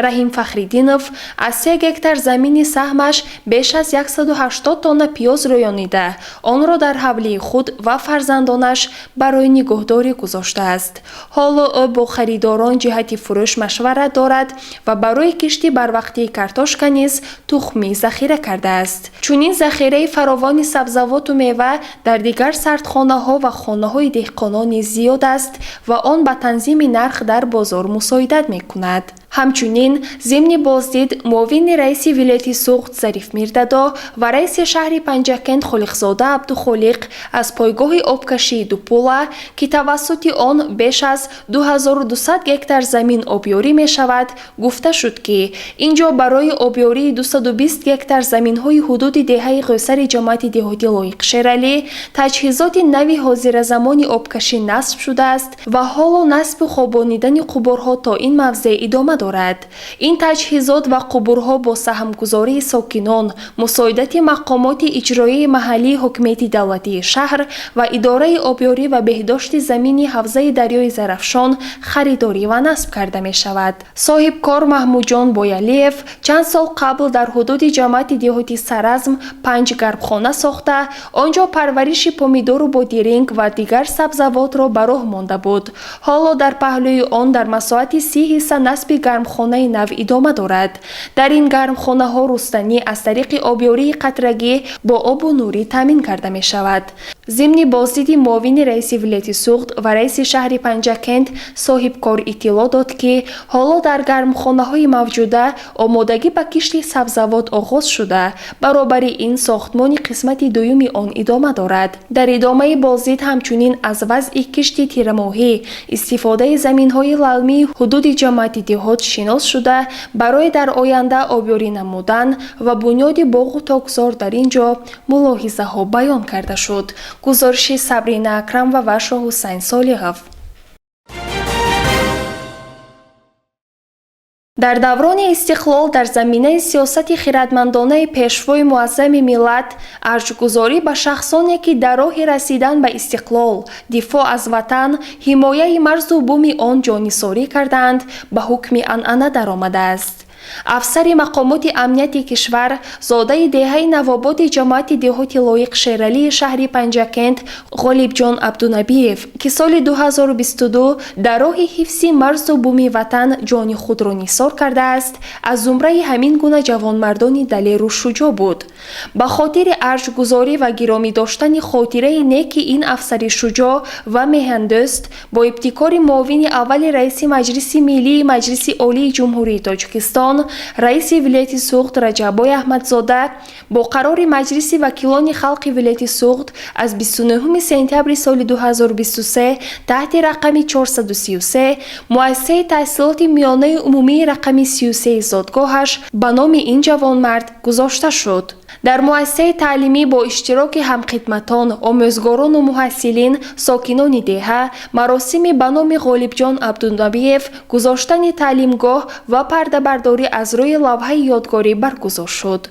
Speaker 2: Раҳим Фахриддинов аз 3 гектар замини саҳмаш беш аз 180 тонна пиёз рӯёнида, онро дар ҳавлии худ ва фарзандонаш барои нигоҳдорӣ гузоштааст. Ҳоло ӯ бо харидорон ҷиҳати фурӯш машварат дорад ва барои кишти барвақтии картошка низ тухмӣ захира кардааст. Чунин захираи фаровони сабзавоту мева дар дигар сардхонаҳо ва хонаҳои деҳқонон низ зиёд аст ва он ба танзими нарх дар бозор мусоидат мекунад. Ҳамчунин зимни боздид муовини раиси вилояти Суғд Зариф Мирдадо ва раиси шаҳри Панҷакент Холиқзода Абдухолиқ аз пойгоҳи обкашии Дупула, ки тавассути он беш аз 2200 гектар замин обёрӣ мешавад, гуфта шуд, ки ин ҷо барои обёрии 220 гектар заминҳои ҳудуди деҳаи Ғӯсари ҷамоати деҳоти Лоиқ Шералӣ таҷҳизоти нави ҳозиразамони обкашӣ насб шудааст ва ҳоло насбу хобонидани қубурҳо то ин мавзеъ идома дорад. Ин таҷҳизот ва қубурҳо бо саҳмгузории сокинон, мусоидати мақомоти иҷроияи маҳаллии ҳокимияти давлатии шаҳр ва идораи обёрӣ ва беҳдошти замини ҳавзаи дарёи Зарафшон харидорӣ ва насб карда мешавад. Соҳибкор Маҳмудҷон Боялиев чанд сол қабл дар ҳудуди ҷамоати деҳоти Саразм 5 гармхона сохта, он ҷо парвариши помидору бодиринг ва дигар сабзавотро ба роҳ монда буд. Ҳоло дар паҳлӯи он дар масоҳати 30 ҳисса насби гармхонаи нав идома дорад. Дар ин гармхонаҳо рустанӣ аз тариқи обёрии қатрагӣ бо обу нурӣ таъмин карда мешавад. Зимни боздиди муовини раиси вилояти Суғд ва раиси шаҳри Панҷакент соҳибкор иттилоъ дод, ки ҳоло дар гармхонаҳои мавҷуда омодагӣ ба кишти сабзавот оғоз шуда, баробари ин сохтмони қисмати дуюми он идома дорад. Дар идомаи боздид ҳамчунин аз вазъи кишти тирамоҳӣ, истифодаи заминҳои лалмии ҳудуди ҷамоати деҳот шинос шуда, барои дар оянда обёрӣ намудан ва бунёди боғу токзор дар ин ҷо мулоҳизаҳо баён карда шуд. Гузориши Сабрина Акрам ва Вашо Ҳусайн Солиҳов. Дар даврони истиқлол дар заминаи сиёсати хиратмандонаи пешвои муаззами миллат арҷгузорӣ ба шахсоне, ки дар роҳи расидан ба истиқлол, дифоъ аз ватан, ҳимояи марзу буми он ҷоннисорӣ кардаанд, ба ҳукми анъана даромадааст. Афсари мақомоти амнияти кишвар, зодаи деҳаи Навободи ҷамоати деҳоти Лоиқ Шералии шаҳри Панҷакент Ғолибҷон Абдунабиев, ки соли 2022 дар роҳи ҳифзи марзу буми ватан ҷони худро нисор кардааст, аз зумраи ҳамин гуна ҷавонмардони далеру шуҷоъ буд. Ба хотири арҷгузорӣ ва гиромӣ доштани хотираи неки ин афсари шуҷоъ ва меҳандӯст бо ибтикори муовини аввали раиси Маҷлиси Миллии Маҷлиси Олии Ҷумҳурии Тоҷикистон, раиси вилояти Суғд Раҷаббой Аҳмадзода бо қарори Маҷлиси вакилони халқи вилояти Суғд аз 29 сентябри соли 2023 таҳти рақами 433 муассисаи таҳсилоти миёнаи умумии рақами 33 зодгоҳаш ба номи ин ҷавонмард гузошта шуд. Дар муассисаи таълимӣ бо иштироки ҳамхидматон, омӯзгорону муҳассилин, сокинони деҳа маросими ба номи Ғолибҷон Абдунабиев гузоштани таълимгоҳ ва пардабардорӣ аз рӯи лавҳаи ёдгорӣ баргузор шуд.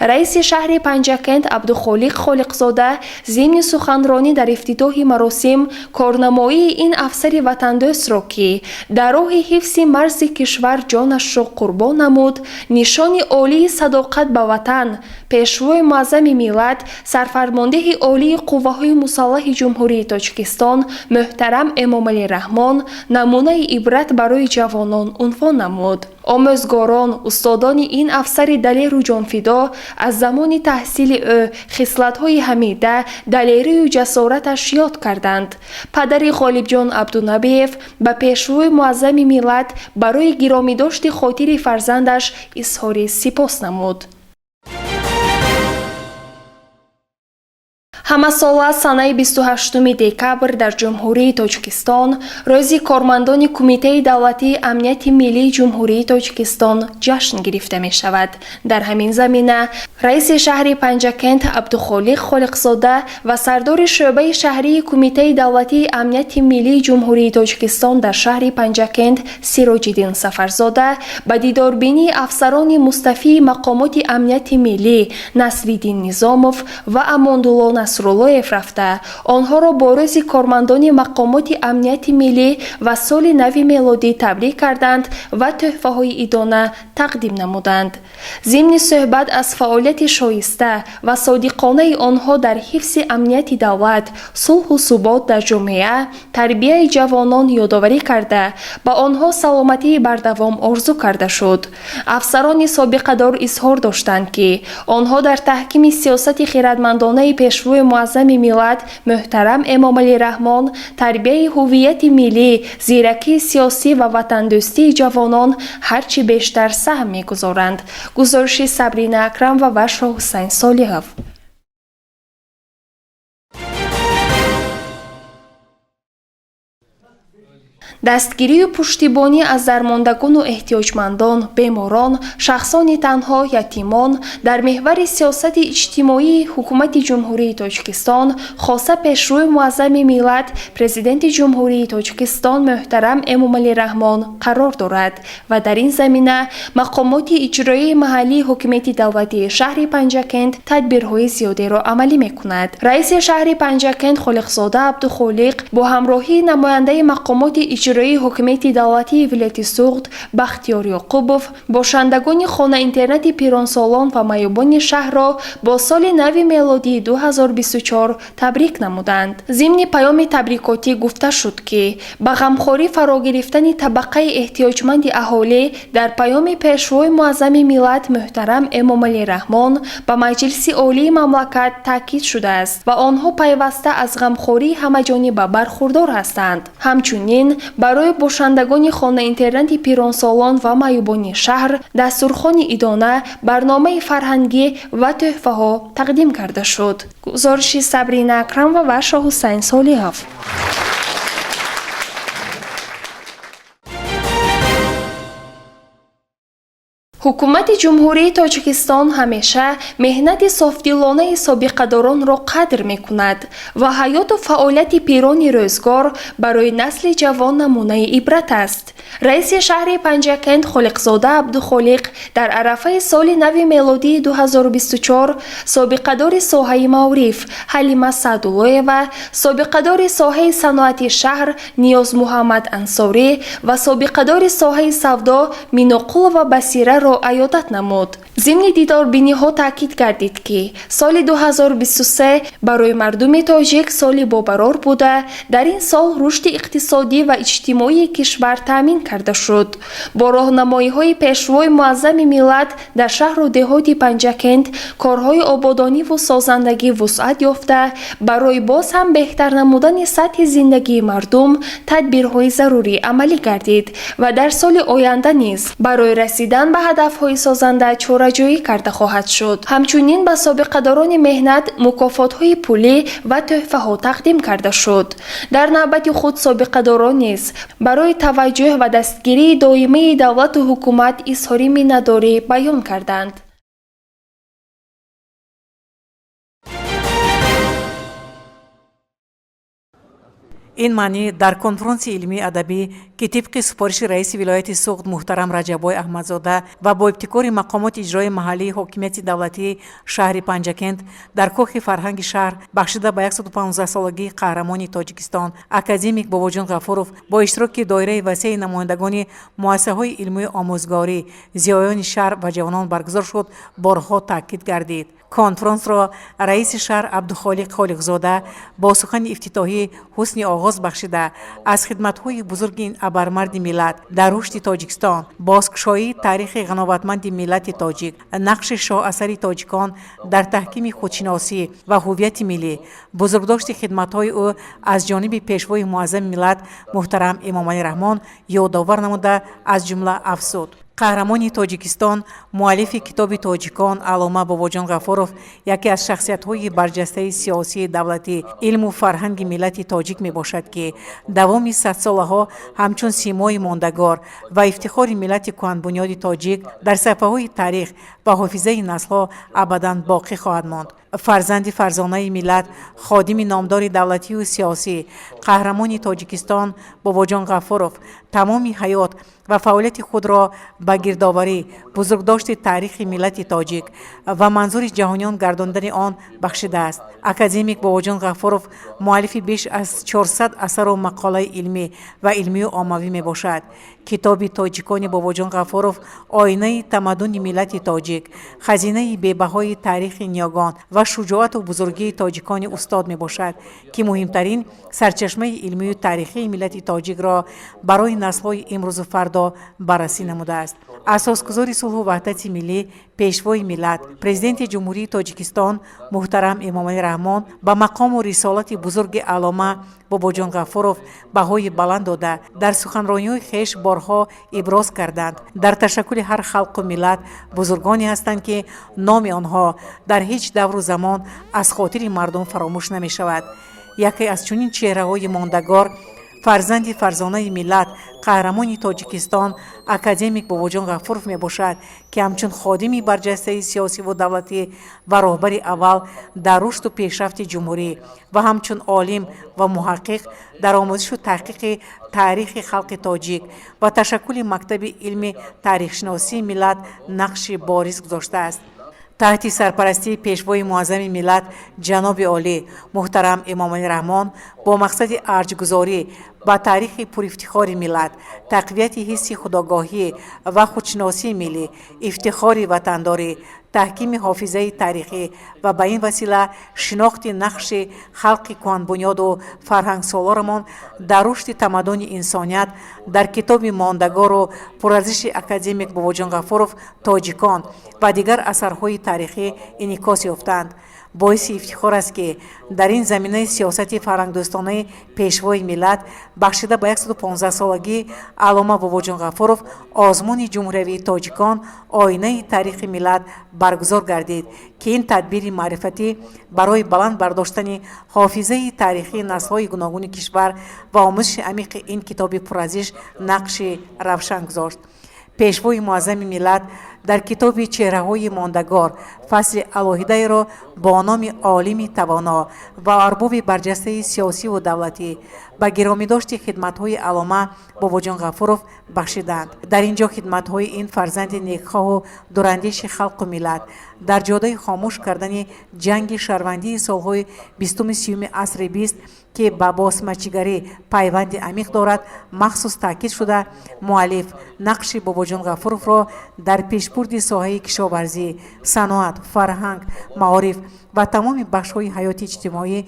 Speaker 2: Раиси шаҳри Панҷакент Абдухолиқ Холиқзода зимни суханронӣ дар ифтитоҳи маросим корнамоии ин афсари ватандӯстро, ки дар роҳи ҳифзи марзи кишвар ҷонашро қурбон намуд, нишони олии садоқат ба ватан, пешвои муаззами миллат, сарфармондеҳи олии қувваҳои мусаллаҳи Ҷумҳурии Тоҷикистон муҳтарам Эмомалӣ Раҳмон, намунаи ибрат барои ҷавонон унвон намуд. Омӯзгорон, устодони ин афсари далеру ҷонфидо аз замони таҳсили ӯ хислатҳои ҳамида, далерию ҷасораташ ёд карданд. Падари Ғолибҷон Абдунабиев ба пешвои муаззами миллат барои гиромидошти хотири фарзандаш изҳори сипос намуд. Ҳамасола санаи 28 декабр дар Ҷумҳурии Тоҷикистон рӯзи кормандони Кумитаи давлатии амнияти миллии Ҷумҳурии Тоҷикистон ҷашн гирифта мешавад. Дар ҳамин замина раиси шаҳри Панҷакент Абдухолиқ Холиқзода ва сардори шӯъбаи шаҳрии Кумитаи давлатии амнияти миллии Ҷумҳурии Тоҷикистон дар шаҳри Панҷакент Сироҷиддин Сафарзода ба дидорбинии афсарони мустафии мақомоти амнияти миллӣ Насриддин Низомов ва Амондулло Насруллоев рафта, онҳоро бо рӯзи кормандони мақомоти амнияти миллӣ ва соли нави мелодӣ табрик карданд ва тӯҳфаҳои идона тақдим намуданд. Зимни суҳбат аз фаъолияти шоиста ва содиқонаи онҳо дар ҳифзи амнияти давлат, сулҳу субот дар ҷомеа, тарбияи ҷавонон ёдоварӣ карда, ба онҳо саломатии бардавом орзу карда шуд. Афсарони собиқадор изҳор доштанд, ки онҳо дар таҳкими сиёсати хиратмандонаи пешвои муаззами миллат муҳтарам Эмомалӣ Раҳмон, тарбияи ҳуввияти миллӣ, зиракии сиёсӣ ва ватандӯстии ҷавонон ҳарчи бештар саҳм мегузоранд. Гузориши Сабрина Акрамова ва Шоҳҳусайн Солиҳов. Дастгирию пуштибонӣ аз дармондагону эҳтиёҷмандон, беморон, шахсони танҳо, ятимон дар меҳвари сиёсати иҷтимоии Ҳукумати Ҷумҳурии Тоҷикистон, хоса пешрӯи муаззами миллат, Президенти Ҷумҳурии Тоҷикистон муҳтарам Эмомалӣ Раҳмон қарор дорад ва дар ин замина мақомоти иҷроии маҳаллии ҳокимияти давлатии шаҳри Панҷакент тадбирҳои зиёдеро амалӣ мекунад. Раиси шаҳри Панҷакент Холиқзода Абдухолиқ бо ҳамроҳии намояндаи мақомоти иҷроии ҳокимияти давлатии вилояти Суғд Бахтиёр Ёқубов бошандагони хона-интернати пиронсолон ва маъюбони шаҳрро бо соли нави мелодии 2024 табрик намуданд. Зимни паёми табрикотӣ гуфта шуд, ки ба ғамхорӣ фаро гирифтани табақаи эҳтиёҷманди аҳолӣ дар паёми пешвои муаззами миллат муҳтарам Эмомалӣ Раҳмон ба Маҷлиси Олии мамлакат таъкид шудааст ва онҳо пайваста аз ғамхории ҳамаҷониба бархурдор ҳастанд. Ҳамчунин барои бошандагони хона-интернати пиронсолон ва маъюбони шаҳр дастурхони идона, барномаи фарҳангӣ ва тӯҳфаҳо тақдим карда шуд. Гузориши Сабрина Акрамова ва Шоҳҳусайн Солиҳов. Ҳукумати Ҷумҳурии Тоҷикистон ҳамеша меҳнати софдилонаи собиқадоронро қадр мекунад ва ҳаёту фаъолияти пирони рӯзгор барои насли ҷавон намунаи ибрат аст. Раиси шаҳри Панҷакент Холиқзода Абдухолиқ дар арафаи соли нави мелодии 2024 собиқадори соҳаи маориф Ҳалима Саъдуллоева, собиқадори соҳаи саноати шаҳр Ниёзмуҳаммад Ансорӣ ва собиқадори соҳаи савдо Миноқулова Басираро аёдат намуд. Зимни дидорбиниҳо таъкид гардид, ки соли 2023 барои мардуми тоҷик соли бобарор буда, дар ин сол рушди иқтисодӣ ва иҷтимоии кишвар таъмин карда шуд. Бо роҳнамоиҳои пешвои муаззами миллат дар шаҳру деҳоти Панҷакент корҳои ободониву созандагӣ вусъат ёфта, барои боз ҳам беҳтар намудани сатҳи зиндагии мардум тадбирҳои зарурӣ амалӣ гардид ва дар соли оянда низ барои расидан ба ҳадафҳои созанда чораҷӯӣ карда хоҳад шуд. Ҳамчунин ба собиқадорони меҳнат мукофотҳои пулӣ ва тӯҳфаҳо тақдим карда шуд. Дар навбати худ собиқадорон низ барои таваҷҷӯҳ ва дастгирии доимии давлату ҳукумат изҳори миннатдорӣ баён карданд.
Speaker 3: Ин маънӣ дар конфронси илмии адабӣ, ки тибқи супориши раиси вилояти Суғд муҳтарам Раҷаббой Аҳмадзода ва бо ибтикори мақомоти иҷроии маҳаллии ҳокимияти давлатии шаҳри Панҷакент дар Кохи фарҳанги шаҳр бахшида ба 115-солагии қаҳрамони Тоҷикистон академик Бобоҷон Ғафуров бо иштироки доираи васеи намояндагони муассисаҳои илмию омӯзгорӣ, зиёёни шаҳр ва ҷавонон баргузор шуд, борҳо таъкид гардид. Конфронсро раиси шаҳр Абдухолиқ Холиқзода бо сухани ифтитоҳӣ ҳусни оғоз бахшида, аз хидматҳои бузурги ин абармарди миллат дар рушди Тоҷикистон, бозкушоии таърихи ғановатманди миллати тоҷик, нақши шоҳасари тоҷикон дар таҳкими худшиносӣ ва ҳуввияти миллӣ, бузургдошти хидматҳои ӯ аз ҷониби пешвои муаззами миллат муҳтарам Эмомалӣ Раҳмон ёдовар намуда, аз ҷумла афзуд: Қаҳрамони Тоҷикистон, муаллифи китоби «Тоҷикон» аллома Бобоҷон Ғафуров яке аз шахсиятҳои барҷастаи сиёсии, давлатӣ, илму фарҳанги миллати тоҷик мебошад, ки давоми садсолаҳо ҳамчун симои мондагор ва ифтихори миллати кӯҳанбунёди тоҷик дар саҳифаҳои таърих ва ҳофизаи наслҳо абадан боқӣ хоҳад монд. Фарзанди фарзонаи миллат, ходими номдори давлатию сиёсӣ, қаҳрамони Тоҷикистон Бобоҷон Ғафуров тамоми ҳаёт ва фаъолияти худро ба гирдоварӣ, бузургдошти таърихи миллати тоҷик ва манзури ҷаҳониён гардондани он бахшидааст. Академик Бобоҷон Ғафуров муаллифи беш аз 400 асару мақолаи илмӣ ва илмию оммавӣ мебошад. Китоби «Тоҷикони» Бобоҷон Ғафуров оинаи тамаддуни миллати тоҷик, хазинаи бебаҳои таърихи ниёгон ва шуҷоату бузургии тоҷикони устод мебошад, ки муҳимтарин сарчашмаи илмию таърихии миллати тоҷикро барои наслҳои имрӯзу фардо баррасӣ намудааст. Асосгузори сулҳу ваҳдати миллӣ, пешвои миллат, Президенти Ҷумҳурии Тоҷикистон муҳтарам Эмомалӣ Раҳмон ба мақому рисолати бузурги аллома Бобоҷон Ғафуров баҳои баланд дода, дар суханрониҳои хеш борҳо иброз карданд: Дар ташаккули ҳар халқу миллат бузургоне ҳастанд, ки номи онҳо дар ҳеҷ давру замон аз хотири мардум фаромӯш намешавад. Яке аз чунин чеҳраҳои мондагор фарзанди фарзонаи миллат, қаҳрамони Тоҷикистон академик Бобоҷон Ғафуров мебошад, ки ҳамчун ходими барҷастаи сиёсиву давлатӣ ва роҳбари аввал дар рушду пешрафти ҷумҳурӣ ва ҳамчун олим ва муҳаққиқ дар омӯзишу таҳқиқи таърихи халқи тоҷик ва ташаккули мактаби илми таърихшиносии миллат нақши бориз гузоштааст. Таҳти сарпарастии пешвои муаззами миллат ҷаноби олӣ муҳтарам Эмомалӣ Раҳмон бо мақсади арҷгузорӣ ба таърихи пурифтихори миллат, тақвияти ҳисси худогоҳӣ ва худшиносии миллӣ, ифтихори ватандорӣ, таҳкими ҳофизаи таърихӣ ва ба ин васила шинохти нақши халқи кӯҳанбунёду фарҳангсолорамон дар рушди тамаддуни инсоният дар китоби мондагору пурарзиши академик Бобоҷон Ғафуров «Тоҷикон» ва дигар асарҳои таърихӣ инъикос ёфтаанд. Боиси ифтихор аст, ки дар ин заминаи сиёсати фарҳангдӯстонаи пешвои миллат бахшида ба 115-солагии аллома Бобоҷон Ғафуров озмуни ҷумҳуриявии «Тоҷикон: оинаи таърихи миллат» баргузор гардид, ки ин тадбири маърифатӣ барои баланд бардоштани ҳофизаи таърихии наслҳои гуногуни кишвар ва омӯзиши амиқи ин китоби пурарзиш нақши равшан гузошт. Пешвои муаззами миллат дар китоби «Чеҳраҳои мондагор» фасли алоҳидаеро бо номи «Олими тавоно ва арбоби барҷастаи сиёсиву давлатӣ» ба гиромидошти хидматҳои аллома Бобоҷон Ғафуров бахшиданд. Дар ин ҷо хидматҳои ин фарзанди некхоҳу дурандеши халқу миллат дар ҷодаи хомӯш кардани ҷанги шаҳрвандии солҳои бистуму сиюми асри бист, ки ба босмачигарӣ пайванди амиқ дорад, махсус таъкид шуда, муаллиф нақши Бобоҷон Ғафуровро дар пешбурди соҳаи кишоварзӣ, саноат, фарҳанг, маориф ва тамоми бахшҳои ҳаёти иҷтимоӣ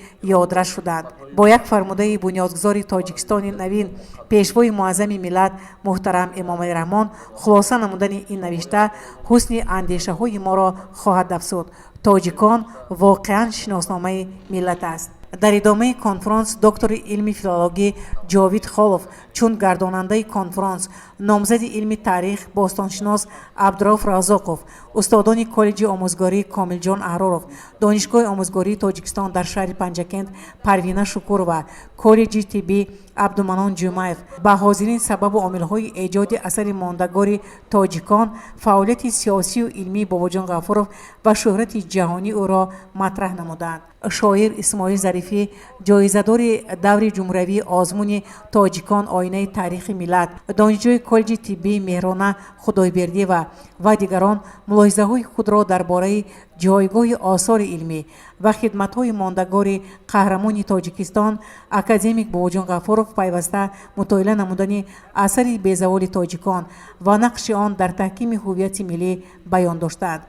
Speaker 3: ёдрас шуданд. Бо як фармудаи бунёдгузори Тоҷикистони навин, пешвои муаззами миллат муҳтарам Эмомалӣ Раҳмон хулоса намудани ин навишта ҳусни андешаҳои моро хоҳад афзуд: Тоҷикон воқеан шиносномаи миллат аст. Дар идомаи конфронс доктори илми филологӣ Ҷовид Холов чун гардонандаи конфронс, номзади илми таърих, бостоншинос Абдурауф Разоқов, устодони коллеҷи омӯзгорӣ Комилҷон Аҳроров, Донишгоҳи омӯзгории Тоҷикистон дар шаҳри Панҷакент Парвина Шукурова, коллеҷи тиббӣ Абдуманон Ҷумаев ба ҳозирин сабабу омилҳои эҷоди асари мондагори «Тоҷикон», фаъолияти сиёсию илмии Бобоҷон Ғафуров ва шӯҳрати ҷаҳонии ӯро матраҳ намуданд. Шоир Исмоил Зарифӣ, ҷоизадори даври ҷумҳуриявии озмуни «Тоҷикон оинаи таърихи миллат», донишҷӯи коллеҷи тиббии Меҳрона Худойбердиева ва дигарон мулоҳизаҳои худро дар бораи ҷойгоҳи осори илмӣ ва хидматҳои мондагори қаҳрамони Тоҷикистон, академик Бобоҷон Ғафуров, пайваста мутоила намудани асари безаволи тоҷикон ва нақши он дар таҳкими ҳуввияти миллӣ баён доштанд.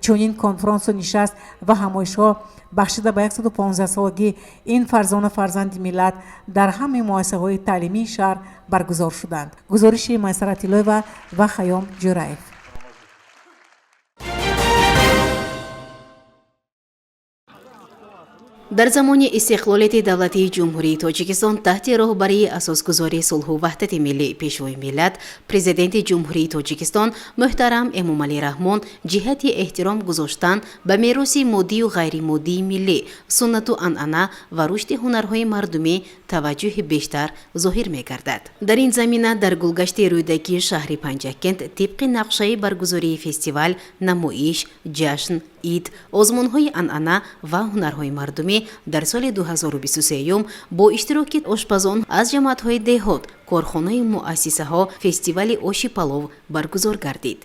Speaker 3: Чунин конфронсу нишаст ва ҳамоишҳо, бахшида ба 115-солагии ин фарзона фарзанди миллат, дар ҳамаи муассисаҳои таълимии шаҳр баргузор шуданд. Гузориши Майсара Тиллоева ва Хаём Ҷӯраев.
Speaker 4: Дар замони истиқлолияти давлатии Ҷумҳурии Тоҷикистон, таҳти роҳбарии асосгузори сулҳу ваҳдати миллӣ, Пешвои миллат, Президенти Ҷумҳурии Тоҷикистон муҳтарам Эмомалӣ Раҳмон, ҷиҳати эҳтиром гузоштан ба мероси моддию ғайримоддии миллӣ, суннату анъана ва рушди ҳунарҳои мардумӣ таваҷҷӯҳи бештар зоҳир мегардад. Дар ин замина дар гулгашти Рӯдакии шаҳри Панҷакент тибқи нақшаи баргузории фестивал, намоиш, ҷашн, ид, озмунҳои анъана ва ҳунарҳои мардумӣ дар соли 2023 бо иштироки ошпазон аз ҷамоатҳои деҳот, корхонаи муассисаҳо фестивали оши палов баргузор гардид.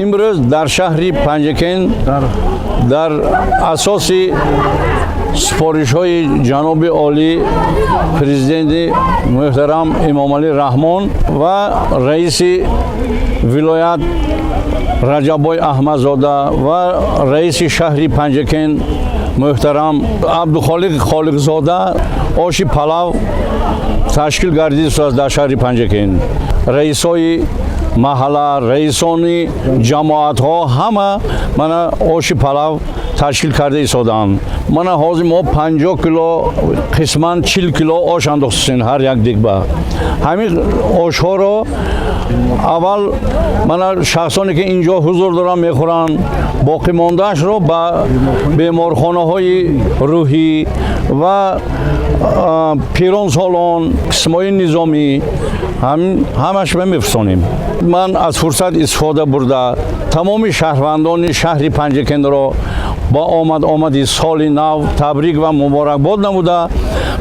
Speaker 5: Имрӯз дар шаҳри Панҷакент дар асоси супоришҳои ҷаноби олӣ, Президенти муҳтарам Эмомалӣ Раҳмон ва раиси вилоят Раҷаббой Аҳмадзода ва раиси шаҳри Панҷакент муҳтарам Абдухолиқ Холиқзода оши палав ташкил гардидааст. Дар шаҳри Панҷакент раисои маҳалла, раисони ҷамоатҳо ҳама мана оши палав ташкил карда истодаанд. Мана ҳозир мо 50 кило, қисман 40 кило ош андохтастем ҳар як дегба. Ҳамин ошҳоро аввал мана шахсоне ки инҷо ҳузур доранд, мехӯранд, боқимондаашро ба беморхонаҳои рӯҳӣ ва пиронсолон, қисмҳои низомӣ ҳамаш мефирсонем. Ман аз фурсат истифода бурда, тамоми шаҳрвандони шаҳри Панҷакентро ба омад омади соли нав табрик ва муборакбод намуда,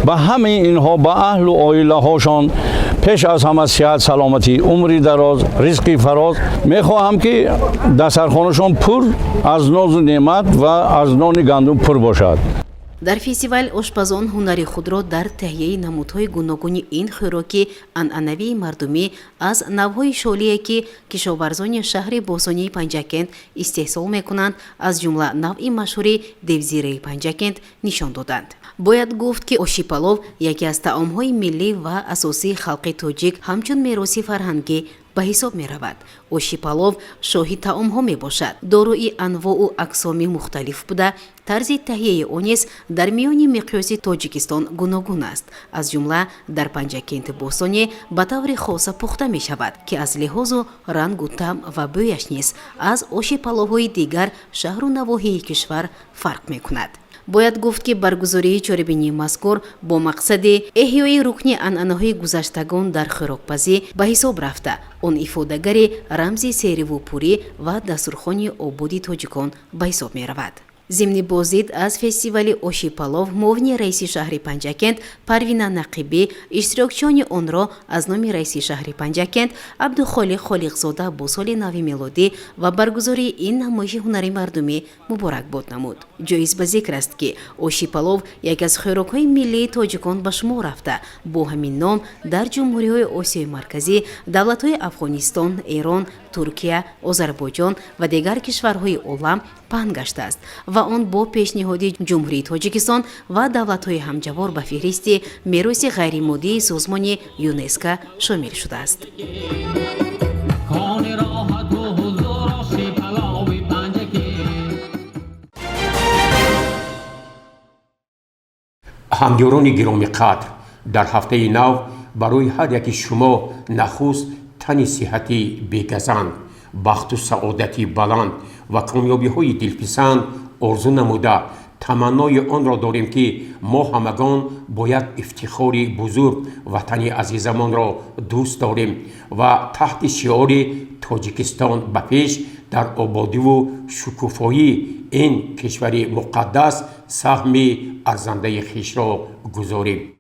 Speaker 5: ба ҳамаи инҳо, ба аҳлу оилаҳошон пеш аз ҳама сиҳат, саломатӣ, умри дароз, ризқи фароз мехоҳам, ки дастархонашон пур аз нозу неъмат ва аз нони гандум пур бошад.
Speaker 4: Дар фестивал ошпазон ҳунари худро дар таҳияи намудҳои гуногуни ин хӯроки анъанавии мардумӣ аз навъҳои шолие, ки кишоварзони шаҳри бостонии Панҷакент истеҳсол мекунанд, аз ҷумла навъи машҳури девзираи Панҷакент, нишон доданд. Бояд гуфт, ки оши палов яке аз таомҳои миллӣ ва асосии халқи тоҷик, ҳамчун мероси фарҳангӣ ба ҳисоб меравад. Оши палов шоҳи таомҳо мебошад. Дорои анвоу ақсоми мухталиф буда, тарзи таҳияи он низ дар миёни миқёси Тоҷикистон гуногун аст. Аз ҷумла дар Панҷакенти бостонӣ ба таври хоса пухта мешавад, ки аз лиҳозу рангу таъм ва бӯяш низ аз оши паловҳои дигар шаҳру навоҳии кишвар фарқ мекунад. Бояд гуфт, ки баргузории чорабинии мазкур бо мақсади эҳёи рукни анъанаҳои гузаштагон дар хӯрокпазӣ ба ҳисоб рафта, он ифодагари рамзи сериву пурӣ ва дастурхони ободи тоҷикон ба ҳисоб меравад. Зимни боздид аз фестивали оши палов муовини раиси шаҳри Панҷакент Парвина Нақибӣ иштирокчиёни онро аз номи раиси шаҳри Панҷакент Абдухолиқ Холиқзода бо соли нави мелодӣ ва баргузории ин намоиши ҳунари мардумӣ муборакбод намуд. Ҷоиз ба зикр аст, ки оши палов яке аз хӯрокҳои миллии тоҷикон ба шумор рафта, бо ҳамин ном дар ҷумҳуриҳои Осиёи Марказӣ, давлатҳои Афғонистон, Эрон, Туркия, Озарбойҷон ва дигар кишварҳои олам паҳн гаштааст ва он бо пешниҳоди Ҷумҳурии Тоҷикистон ва давлатҳои ҳамҷавор ба феҳристи мероси ғайримоддии созмони ЮНЕСКО шомил шудааст.
Speaker 6: Кони роҳату ҳузур оши палови Панҷакент.
Speaker 1: Ҳамёрони гиромиқадр, дар ҳафтаи нав барои ҳар яки шумо нахуст тани сиҳати бегазанд, бахту саодати баланд ва комёбиҳои дилписанд орзу намуда, таманнои онро дорем, ки мо ҳамагон бо як ифтихори бузург ватани азизамонро дӯст дорем ва таҳти шиори «Тоҷикистон ба пеш» Дар ободиву шукуфоии ин кишвари муқаддас саҳми арзандаи хешро гузорем.